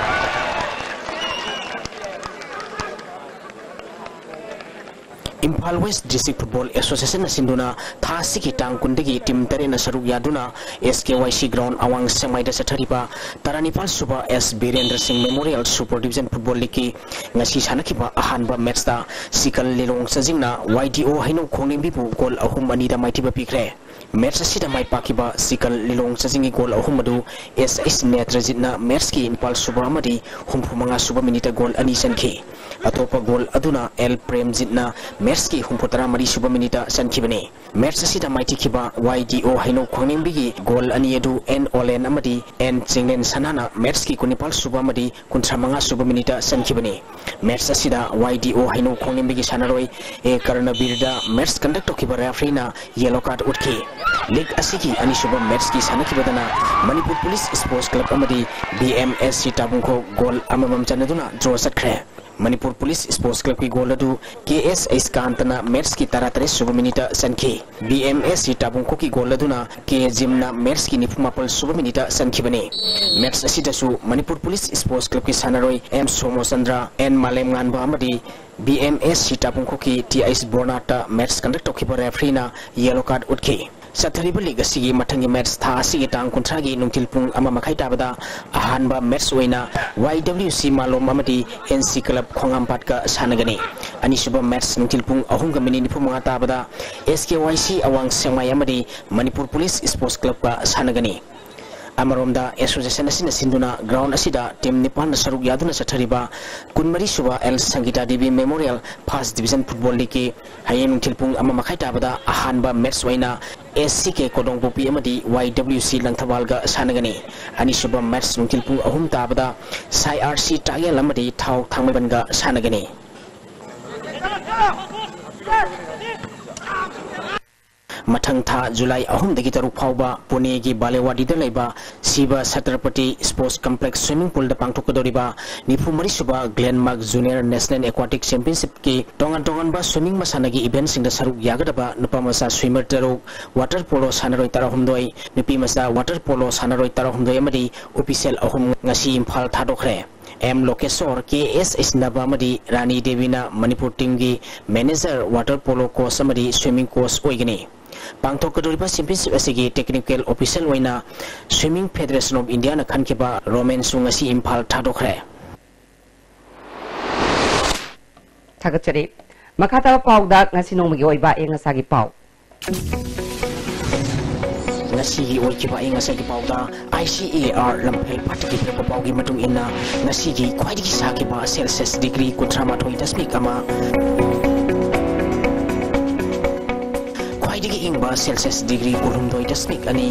ꯏꯝꯐꯥꯜ ꯋꯦꯁ ꯗꯤꯁꯇ꯭ꯔꯤꯛ ꯐꯨꯠꯕꯣꯜ ꯑꯦꯁꯣꯁꯤꯌꯦꯁꯟꯅ ꯁꯤꯟꯗꯨꯅ ꯊꯥ ꯑꯁꯤꯒꯤ ꯇꯥꯡ ꯀꯨꯟꯗꯒꯤ ꯇꯤꯝ ꯇꯔꯦꯠꯅ ꯁꯔꯨꯛ ꯌꯥꯗꯨꯅ ꯑꯦꯁ ꯀꯦ ꯋꯥꯏ ꯁꯤ ꯒ꯭ꯔꯥꯎꯟ ꯑꯋꯥꯡ ꯁꯦꯛꯃꯥꯏꯗ ꯆꯠꯊꯔꯤꯕ ꯇꯔꯥꯅꯤꯄꯥꯜ ꯁꯨꯕ ꯑꯦꯁ ꯕꯤꯔꯦꯟꯗ꯭ꯔ ꯁꯤꯡ ꯃꯦꯃꯣꯔꯤꯌꯦꯜ ꯁꯨꯄꯔ ꯗꯤꯕꯤꯖꯟ ꯐꯨꯠꯕꯣꯜ ꯂꯤꯒꯀꯤ ꯉꯁꯤ ꯁꯥꯟꯅꯈꯤꯕ ꯑꯍꯥꯟꯕ ꯃꯦꯠꯆꯇ ꯁꯤꯀꯜ ꯂꯤꯂꯣꯡ ꯆꯥꯖꯤꯡꯅ ꯋꯥꯏ ꯗꯤ ꯑꯣ ꯍꯩꯅꯧ ꯈꯣꯡꯅꯤꯡꯕꯤꯕꯨ ꯒꯣꯜ ꯑꯍꯨꯝ ꯑꯅꯤꯗ ꯃꯥꯏꯊꯤꯕ ꯄꯤꯈ꯭ꯔꯦ꯫ ꯃꯦꯠꯆ ꯑꯁꯤꯗ ꯃꯥꯏ ꯄꯥꯛꯈꯤꯕ ꯁꯤꯀꯜ ꯂꯤꯂꯣꯡ ꯆꯥꯖꯤꯡꯒꯤ ꯒꯣꯜ ꯑꯍꯨꯝ ꯑꯗꯨ ꯑꯦꯁ ꯑꯩꯆ ꯅꯦꯇ꯭ꯔꯖꯤꯠꯅ ꯃꯦꯠꯆꯀꯤ ꯅꯤꯄꯥꯜ ꯁꯨꯕ ꯑꯃꯗꯤ ꯍꯨꯝꯐꯨ ꯃꯉꯥ ꯁꯨꯕ ꯃꯤꯅꯤꯠꯇ ꯒꯣꯜ ꯑꯅꯤ ꯆꯟꯈꯤ꯫ ꯑꯇꯣꯞꯄ ꯒꯣꯜ ꯑꯗꯨꯅ ꯑꯦꯜ ꯄ꯭ꯔꯦꯝꯖꯤꯠꯅ ꯃꯦꯠꯆꯀꯤ ꯍꯨꯝꯐꯨ ꯇꯔꯥ ꯃꯔꯤ ꯁꯨꯕ ꯃꯤꯅꯤꯠꯇ ꯆꯟꯈꯤꯕꯅꯤ꯫ ꯃꯦꯠꯆ ꯑꯁꯤꯗ ꯃꯥꯏꯊꯤꯈꯤꯕ ꯋꯥꯏ ꯗꯤ ꯑꯣ ꯍꯩꯅꯧ ꯈ꯭ꯋꯥꯡꯅꯤꯡꯕꯤꯒꯤ ꯒꯣꯜ ꯑꯅꯤ ꯑꯗꯨ ꯑꯦꯟ ꯑꯣꯂꯦꯟ ꯑꯃꯗꯤ ꯑꯦꯟ ꯆꯤꯡꯂꯦꯟ ꯁꯅꯥꯅ ꯃꯦꯠꯆꯀꯤ ꯀꯨꯟꯅꯤꯄꯥꯜ ꯁꯨꯕ ꯑꯃꯗꯤ ꯀꯨꯟꯊ꯭ꯔꯥ ꯃꯉꯥ ꯁꯨꯕ ꯃꯤꯅꯤꯠꯇ ꯆꯟꯈꯤꯕꯅꯤ꯫ ꯃꯦꯠꯆ ꯑꯁꯤꯗ ꯋꯥꯏ ꯗꯤ ꯑꯣ ꯍꯩꯅꯧ ꯈꯣꯡꯅꯤꯡꯕꯒꯤ ꯁꯥꯟꯅꯔꯣꯏ ꯑꯦ ꯀꯔꯅꯕꯤꯔꯗ ꯃꯦꯠꯆ ꯀꯟꯗꯛ ꯇꯧꯈꯤꯕ ꯔꯦꯐ꯭ꯔꯤꯅ ꯌꯦꯂꯣ ꯀꯥꯔꯗ ꯎꯠꯈꯤ꯫ ꯂꯤꯒ ꯑꯁꯤꯒꯤ ꯑꯅꯤꯁꯨꯕ ꯃꯦꯠꯆꯀꯤ ꯁꯥꯟꯅꯈꯤꯕꯗꯅ ꯃꯅꯤꯄꯨꯔ ꯄꯨꯂꯤꯁ ꯁ꯭ꯄꯣꯔꯠꯁ ꯀ꯭ꯂꯕ ꯑꯃꯗꯤ B M S C Tabungkhok goal ꯑꯃꯃꯝ ꯆꯟꯅꯗꯨꯅ ꯗ꯭ꯔꯣ ꯆꯠꯈ꯭ꯔꯦ꯫ ꯃꯅꯤꯄꯨꯔ ꯄꯨꯂꯤꯁ ꯁ꯭ꯄꯣꯔꯠꯁ ꯀ꯭ꯂꯕꯀꯤ ꯒꯣꯜ ꯑꯗꯨ ꯀꯦ ꯑꯦꯁ ꯑꯩꯁꯀꯥꯟꯇꯅ ꯃꯦꯠꯆꯀꯤ ꯇꯔꯥꯇꯔꯦꯠ ꯁꯨꯕ ꯃꯤꯅꯤꯠꯇ ꯆꯟꯈꯤ꯫ B M S C ꯇꯥꯕꯨꯡꯈꯣꯛꯀꯤ goal ꯑꯗꯨꯅ ꯀꯦ ꯖꯤꯝꯅ ꯃꯦꯠꯆꯀꯤ ꯅꯤꯐꯨꯃꯥꯄꯜ ꯁꯨꯕ ꯃꯤꯅꯤꯠꯇ ꯆꯟꯈꯤꯕꯅꯤ꯫ ꯃꯦꯠꯆ ꯑꯁꯤꯗꯁꯨ ꯃꯅꯤꯄꯨꯔ ꯄꯨꯂꯤꯁ ꯁ꯭ꯄꯣꯔꯠꯁ ꯀ꯭ꯂꯕꯀꯤ ꯁꯥꯟꯅꯔꯣꯏ ꯑꯦꯝ ꯁꯣꯃꯣꯆꯟꯗ꯭ꯔ, ꯑꯦꯟ ꯃꯥꯂꯦꯝꯉꯥꯟꯕ ꯑꯃꯗꯤ ꯕꯤ ꯑꯦꯝ ꯑꯦꯁ ꯁꯤ ꯇꯥꯕꯨꯡꯈꯣꯛꯀꯤ ꯇꯤ ꯑꯩꯁ ꯕꯣꯔꯅꯥꯠꯇ ꯃꯦꯠꯆ ꯀꯟꯗꯛ ꯇꯧꯈꯤꯕ ꯔꯦꯐ꯭ꯔꯤꯅ ꯌꯦꯂꯣ ꯀꯥꯔꯗ ꯎꯠꯈꯤ꯫ ꯆꯠꯊꯔꯤꯕ ꯂꯤꯒ ꯑꯁꯤꯒꯤ ꯃꯊꯪꯒꯤ ꯃꯦꯠꯆ ꯊꯥ ꯑꯁꯤꯒꯤ ꯇꯥꯡ ꯀꯨꯟꯊ꯭ꯔꯥꯒꯤ ꯅꯨꯡꯊꯤꯜ ꯄꯨꯡ ꯑꯃ ꯃꯈꯥꯏ ꯇꯥꯕꯗ ꯑꯍꯥꯟꯕ ꯃꯦꯠꯆ ꯑꯣꯏꯅ ꯋꯥꯏ ꯗꯕ꯭ꯂꯤꯎ ꯁꯤ ꯃꯥꯂꯣꯝ ꯑꯃꯗꯤ ꯑꯦꯟ ꯁꯤ ꯀ꯭ꯂꯕ ꯈꯣꯡꯉꯥꯝꯄꯥꯠꯀ ꯁꯥꯟꯅꯒꯅꯤ꯫ ꯑꯅꯤꯁꯨꯕ ꯃꯦꯠꯆ ꯅꯨꯡꯊꯤꯜ ꯄꯨꯡ ꯑꯍꯨꯝꯒ ꯃꯤꯅꯤꯠ ꯅꯤꯐꯨ ꯃꯉꯥ ꯇꯥꯕꯗ ꯑꯦꯁ ꯀꯦ ꯋꯥꯏ ꯁꯤ ꯑꯋꯥꯡ ꯁꯦꯛꯃꯥꯏ ꯑꯃꯗꯤ ꯃꯅꯤꯄꯨꯔ ꯄꯨꯂꯤꯁ ꯁ꯭ꯄꯣꯔꯠꯁ ꯀ꯭ꯂꯕꯀ ꯁꯥꯟꯅꯒꯅꯤ꯫ ꯑꯃꯔꯣꯝꯗ, ꯑꯦꯁꯣꯁꯤꯌꯦꯁꯟ ꯑꯁꯤꯅ ꯁꯤꯟꯗꯨꯅ ꯒ꯭ꯔꯥꯎꯟ ꯑꯁꯤꯗ ꯇꯤꯝ ꯅꯤꯄꯥꯟꯅ ꯁꯔꯨꯛ ꯌꯥꯗꯨꯅ ꯆꯠꯊꯔꯤꯕ ꯀꯨꯟꯃꯔꯤ ꯁꯨꯕ L Sangita Devi memorial first division football ꯂꯤꯒꯀꯤ ꯍꯌꯦꯡ ꯅꯨꯡꯊꯤꯜ ꯄꯨꯡ ꯑꯃ ꯃꯈꯥꯏ ꯇꯥꯕꯗ ꯑꯍꯥꯟꯕ ꯃꯦꯠꯆ ꯑꯣꯏꯅ ꯑꯦꯁ ꯁꯤ ꯀꯦ ꯀꯣꯗꯣꯡꯄꯣꯛꯄꯤ ꯑꯃꯗꯤ ꯋꯥꯏ ꯗꯕ꯭ꯂꯤꯎ ꯁꯤ ꯂꯪꯊꯕꯥꯜꯒ ꯁꯥꯟꯅꯒꯅꯤ꯫ ꯑꯅꯤꯁꯨꯕ ꯃꯦꯠꯆ ꯅꯨꯡꯊꯤꯜ ꯄꯨꯡ ꯑꯍꯨꯝ ꯇꯥꯕꯗ ꯁꯥꯏ ꯑꯥꯔ ꯁꯤ ꯇꯥꯛꯌꯦꯜ ꯑꯃꯗꯤ ꯊꯥꯎ ꯊꯥꯡꯃꯩꯕꯟꯒ ꯁꯥꯟꯅꯒꯅꯤ꯫ ꯃꯊꯪ ꯊꯥ ꯖꯨꯂꯥꯏ ꯑꯍꯨꯝꯗꯒꯤ ꯇꯔꯨꯛ ꯐꯥꯎꯕ ꯄꯨꯅꯦꯒꯤ ꯕꯥꯂꯦꯋꯥꯗꯤꯗ ꯂꯩꯕ ꯁꯤꯕ ꯁꯇ꯭ꯔꯄꯇꯤ ꯁ꯭ꯄꯣꯔꯠꯁ ꯀꯝꯄ꯭ꯂꯦꯛꯁ ꯁ꯭ꯋꯤꯃꯤꯡ ꯄꯨꯜꯗ ꯄꯥꯡꯊꯣꯛꯀꯗꯧꯔꯤꯕ ꯅꯤꯐꯨ ꯃꯔꯤ ꯁꯨꯕ ꯒ꯭ꯂꯦꯟꯃꯥꯔꯛ ꯖꯨꯅꯤꯌꯔ ꯅꯦꯁꯅꯦꯜ ꯑꯦꯀ꯭ꯋꯥꯇꯤꯛ ꯆꯦꯝꯄꯤꯌꯟꯁꯤꯞꯀꯤ ꯇꯣꯉꯥꯟ ꯇꯣꯉꯥꯟꯕ ꯁ꯭ꯋꯤꯃꯤꯡ ꯃꯁꯥꯟꯅꯒꯤ ꯏꯚꯦꯟꯠꯁꯤꯡꯗ ꯁꯔꯨꯛ ꯌꯥꯒꯗꯕ ꯅꯨꯄꯥ ꯃꯆꯥ ꯁ꯭ꯋꯤꯃꯔ ꯇꯔꯨꯛ, ꯋꯥꯇꯔ ꯄꯣꯂꯣ ꯁꯥꯟꯅꯔꯣꯏ ꯇꯔꯥꯍꯨꯝꯗꯣꯏ, ꯅꯨꯄꯤ ꯃꯆꯥ ꯋꯥꯇꯔ ꯄꯣꯂꯣ ꯁꯥꯟꯅꯔꯣꯏ ꯇꯔꯥꯍꯨꯝꯗꯣꯏ ꯑꯃꯗꯤ ꯑꯣꯐꯤꯁꯤꯌꯦꯜ ꯑꯍꯨꯝ ꯉꯁꯤ ꯏꯝꯐꯥꯜ ꯊꯥꯗꯣꯛꯈ꯭ꯔꯦ꯫ ꯑꯦꯝ ꯂꯣꯀꯦꯁꯣꯔ, ꯀꯦ ꯑꯦꯁ ꯏꯁꯅꯕ ꯑꯃꯗꯤ ꯔꯥꯅꯤ ꯗꯦꯕꯤꯅ ꯃꯅꯤꯄꯨꯔ ꯇꯤꯝꯒꯤ ꯃꯦꯅꯦꯖꯔ, ꯋꯥꯇꯔ ꯄꯣꯂꯣ ꯀꯣꯆ ꯑꯃꯗꯤ ꯁ꯭ꯋꯤꯃꯤꯡ ꯀꯣꯆ ꯑꯣꯏꯒꯅꯤ꯫ ꯄꯥꯡꯊꯣꯛꯀꯗꯧꯔꯤꯕ ꯆꯦꯝꯄꯤꯌꯟꯁꯤꯞ ꯑꯁꯤꯒꯤ ꯇꯦꯛꯅꯤꯀꯦꯜ ꯑꯣꯐꯤꯁꯤꯌꯦꯜ ꯑꯣꯏꯅ Swimming Federation of Indiaꯅ ꯈꯟꯈꯤꯕ ꯔꯣꯃꯦꯟꯁꯨ ꯉꯁꯤ ꯏꯝꯐꯥꯜ ꯊꯥꯗꯣꯛꯈ꯭ꯔꯦ꯫ ꯊꯥꯒꯠꯆꯔꯤ꯫ ꯃꯈꯥ ꯇꯥꯕ ꯄꯥꯎꯗ ꯉꯁꯤ ꯅꯣꯡꯃꯒꯤ ꯑꯣꯏꯕ ꯑꯏꯪ ꯑꯁꯥꯒꯤ ꯄꯥꯎ꯫ ꯉꯁꯤꯒꯤ ꯑꯣꯏꯈꯤꯕ ꯑꯏꯪ ꯑꯁꯥꯒꯤ ꯄꯥꯎꯗ, ꯑꯥꯏ ꯁꯤ ꯑꯦ ꯑꯥꯔ ꯂꯝꯐꯦꯜ ꯄꯥꯠꯇꯒꯤ ꯄꯤꯔꯛꯄ ꯄꯥꯎꯒꯤ ꯃꯇꯨꯡ ꯏꯟꯅ, ꯉꯁꯤꯒꯤ ꯈ꯭ꯋꯥꯏꯗꯒꯤ ꯁꯥꯈꯤꯕ ꯁꯦꯜꯁꯤꯌꯁ ꯗꯤꯒ꯭ꯔꯤ ꯀꯨꯟꯊ꯭ꯔꯥ ꯃꯥꯊꯣꯏ ꯗꯁꯃꯤꯛ ꯑꯃ, ꯈ꯭ꯋꯥꯏꯗꯒꯤ ꯏꯪꯕ ꯁꯦꯜꯁꯤꯌꯁ ꯗꯤꯒ꯭ꯔꯤ ꯀꯨꯟꯍꯨꯝꯗꯣꯏ ꯗꯁꯃꯤꯛ ꯑꯅꯤ,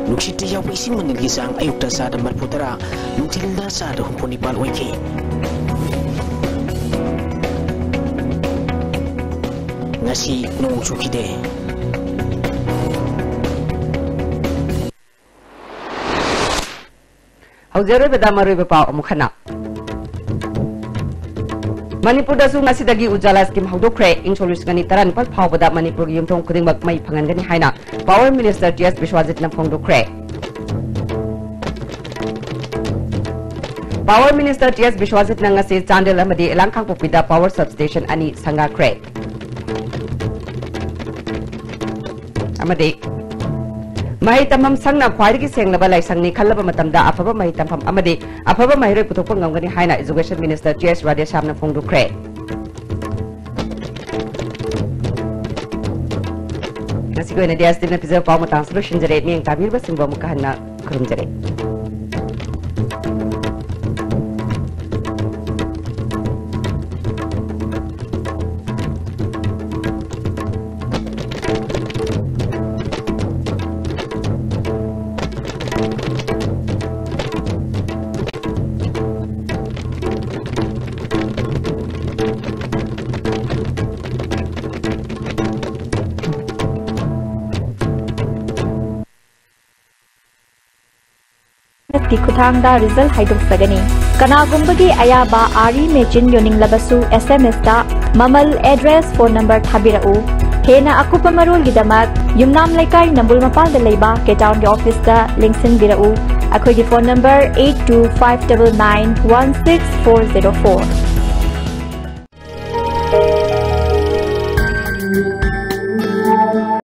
ꯅꯨꯡꯁꯤꯠꯇ ꯌꯥꯎꯕ ꯏꯁꯤꯡ ꯃꯅꯤꯜꯒꯤ ꯆꯥꯡ ꯑꯌꯨꯛꯇ ꯆꯥꯗ ꯃꯔꯤꯐꯨ ꯇꯔꯥ, ꯅꯨꯡꯊꯤꯜꯗ ꯆꯥꯗ ꯍꯨꯝꯐꯨ ꯅꯤꯄꯥꯜ ꯑꯣꯏꯈꯤ꯫ ꯉꯁꯤ ꯅꯣꯡ ꯆꯨꯈꯤꯗꯦ꯫ ꯍꯧꯖꯤꯛ ꯑꯔꯣꯏꯕꯗ ꯃꯔꯨꯑꯣꯏꯕ ꯄꯥꯎ ꯑꯃꯨꯛ ꯍꯟꯅ꯫ ꯃꯅꯤꯄꯨꯔꯗꯁꯨ ꯉꯁꯤꯗꯒꯤ ꯎꯖꯥꯂꯥ ꯁ꯭ꯀꯤꯝ ꯍꯧꯗꯣꯛꯈ꯭ꯔꯦ꯫ ꯏꯪ ꯁꯣꯛ ꯂꯤꯁꯤꯡ ꯑꯅꯤ ꯇꯔꯥꯅꯤꯄꯥꯜ ꯐꯥꯎꯕꯗ ꯃꯅꯤꯄꯨꯔꯒꯤ ꯌꯨꯝꯊꯣꯡ ꯈꯨꯗꯤꯡꯃꯛ ꯃꯩ ꯐꯪꯍꯟꯒꯅꯤ ꯍꯥꯏꯅ ꯄꯥꯋꯔ ꯃꯤꯅꯤꯁꯇꯔ ꯇꯤ ꯑꯦꯁ ꯕꯤꯁ꯭ꯋꯥꯖꯤꯠꯅ ꯐꯣꯡꯗꯣꯛꯈ꯭ꯔꯦ꯫ ꯄꯥꯋꯔ ꯃꯤꯅꯤꯁꯇꯔ ꯇꯤ ꯑꯦꯁ ꯕꯤꯁ꯭ꯋꯥꯖꯤꯠꯅ ꯉꯁꯤ ꯆꯥꯟꯗꯦꯜ ꯑꯃꯗꯤ ꯂꯥꯡꯈꯥꯡꯄꯣꯛꯄꯤꯗ ꯄꯥꯋꯔ ꯁꯕꯁ꯭ꯇꯦꯁꯟ ꯑꯅꯤ ꯁꯪꯒꯥꯈ꯭ꯔꯦ꯫ ꯑꯃꯗꯤ ꯃꯍꯩ ꯇꯝꯐꯝ ꯁꯪꯅ ꯈ꯭ꯋꯥꯏꯗꯒꯤ ꯁꯦꯡꯂꯕ ꯂꯥꯏꯁꯪꯅꯤ ꯈꯜꯂꯕ ꯃꯇꯝꯗ ꯑꯐꯕ ꯃꯍꯩ ꯇꯝꯐꯝ ꯑꯃꯗꯤ ꯑꯐꯕ ꯃꯍꯩꯔꯣꯏ ꯄꯨꯊꯣꯛꯄ ꯉꯝꯒꯅꯤ ꯍꯥꯏꯅ ꯏꯖꯨꯀꯦꯁꯟ ꯃꯤꯅꯤꯁꯇꯔ ꯇꯤ ꯑꯦꯁ ꯔꯥꯙꯦꯁ꯭ꯌꯥꯝꯅ ꯐꯣꯡꯗꯣꯛꯈ꯭ꯔꯦ꯫ ꯉꯁꯤꯒꯤ ꯑꯣꯏꯅꯗꯤ ꯑꯦꯁ ꯇꯤꯚꯤꯅ ꯄꯤꯖꯕ ꯄꯥꯎ ꯃꯇꯥꯡꯁꯤ ꯂꯣꯏꯁꯤꯟꯖꯔꯦ꯫ ꯃꯤꯠꯌꯦꯡ ꯇꯥꯕꯤꯔꯤꯕꯁꯤꯡꯕꯨ ꯑꯃꯨꯛꯀ ꯍꯟꯅ ꯈꯨꯔꯨꯝꯖꯔꯤ꯫ ꯀꯤ ꯈꯨꯠꯊꯥꯡꯗ ꯔꯤꯖꯜ ꯍꯥꯏꯗꯣꯛꯆꯒꯅꯤ꯫ ꯀꯅꯥꯒꯨꯝꯕꯒꯤ ꯑꯌꯥꯕ ꯑꯥꯔꯤ ꯃꯦꯆꯤꯟ ꯌꯣꯟꯅꯤꯡꯂꯕꯁꯨ ꯑꯦꯁ ꯑꯦꯝ ꯑꯦꯁꯇ ꯃꯃꯜ, ꯑꯦꯗ꯭ꯔꯦꯁ, ꯐꯣꯟ ꯅꯝꯕꯔ ꯊꯥꯕꯤꯔꯛꯎ꯫ ꯍꯦꯟꯅ ꯑꯀꯨꯞꯄ ꯃꯔꯣꯜꯒꯤꯗꯃꯛ ꯌꯨꯝꯅꯥꯝ ꯂꯩꯀꯥꯏ, ꯅꯝꯕꯨꯜ ꯃꯄꯥꯜꯗ ꯂꯩꯕ K-Townꯒꯤ officeꯇ ꯂꯦꯡꯁꯤꯟꯕꯤꯔꯛꯎ꯫ ꯑꯩꯈꯣꯏꯒꯤ phone number eight two five double nine one six four zero four꯫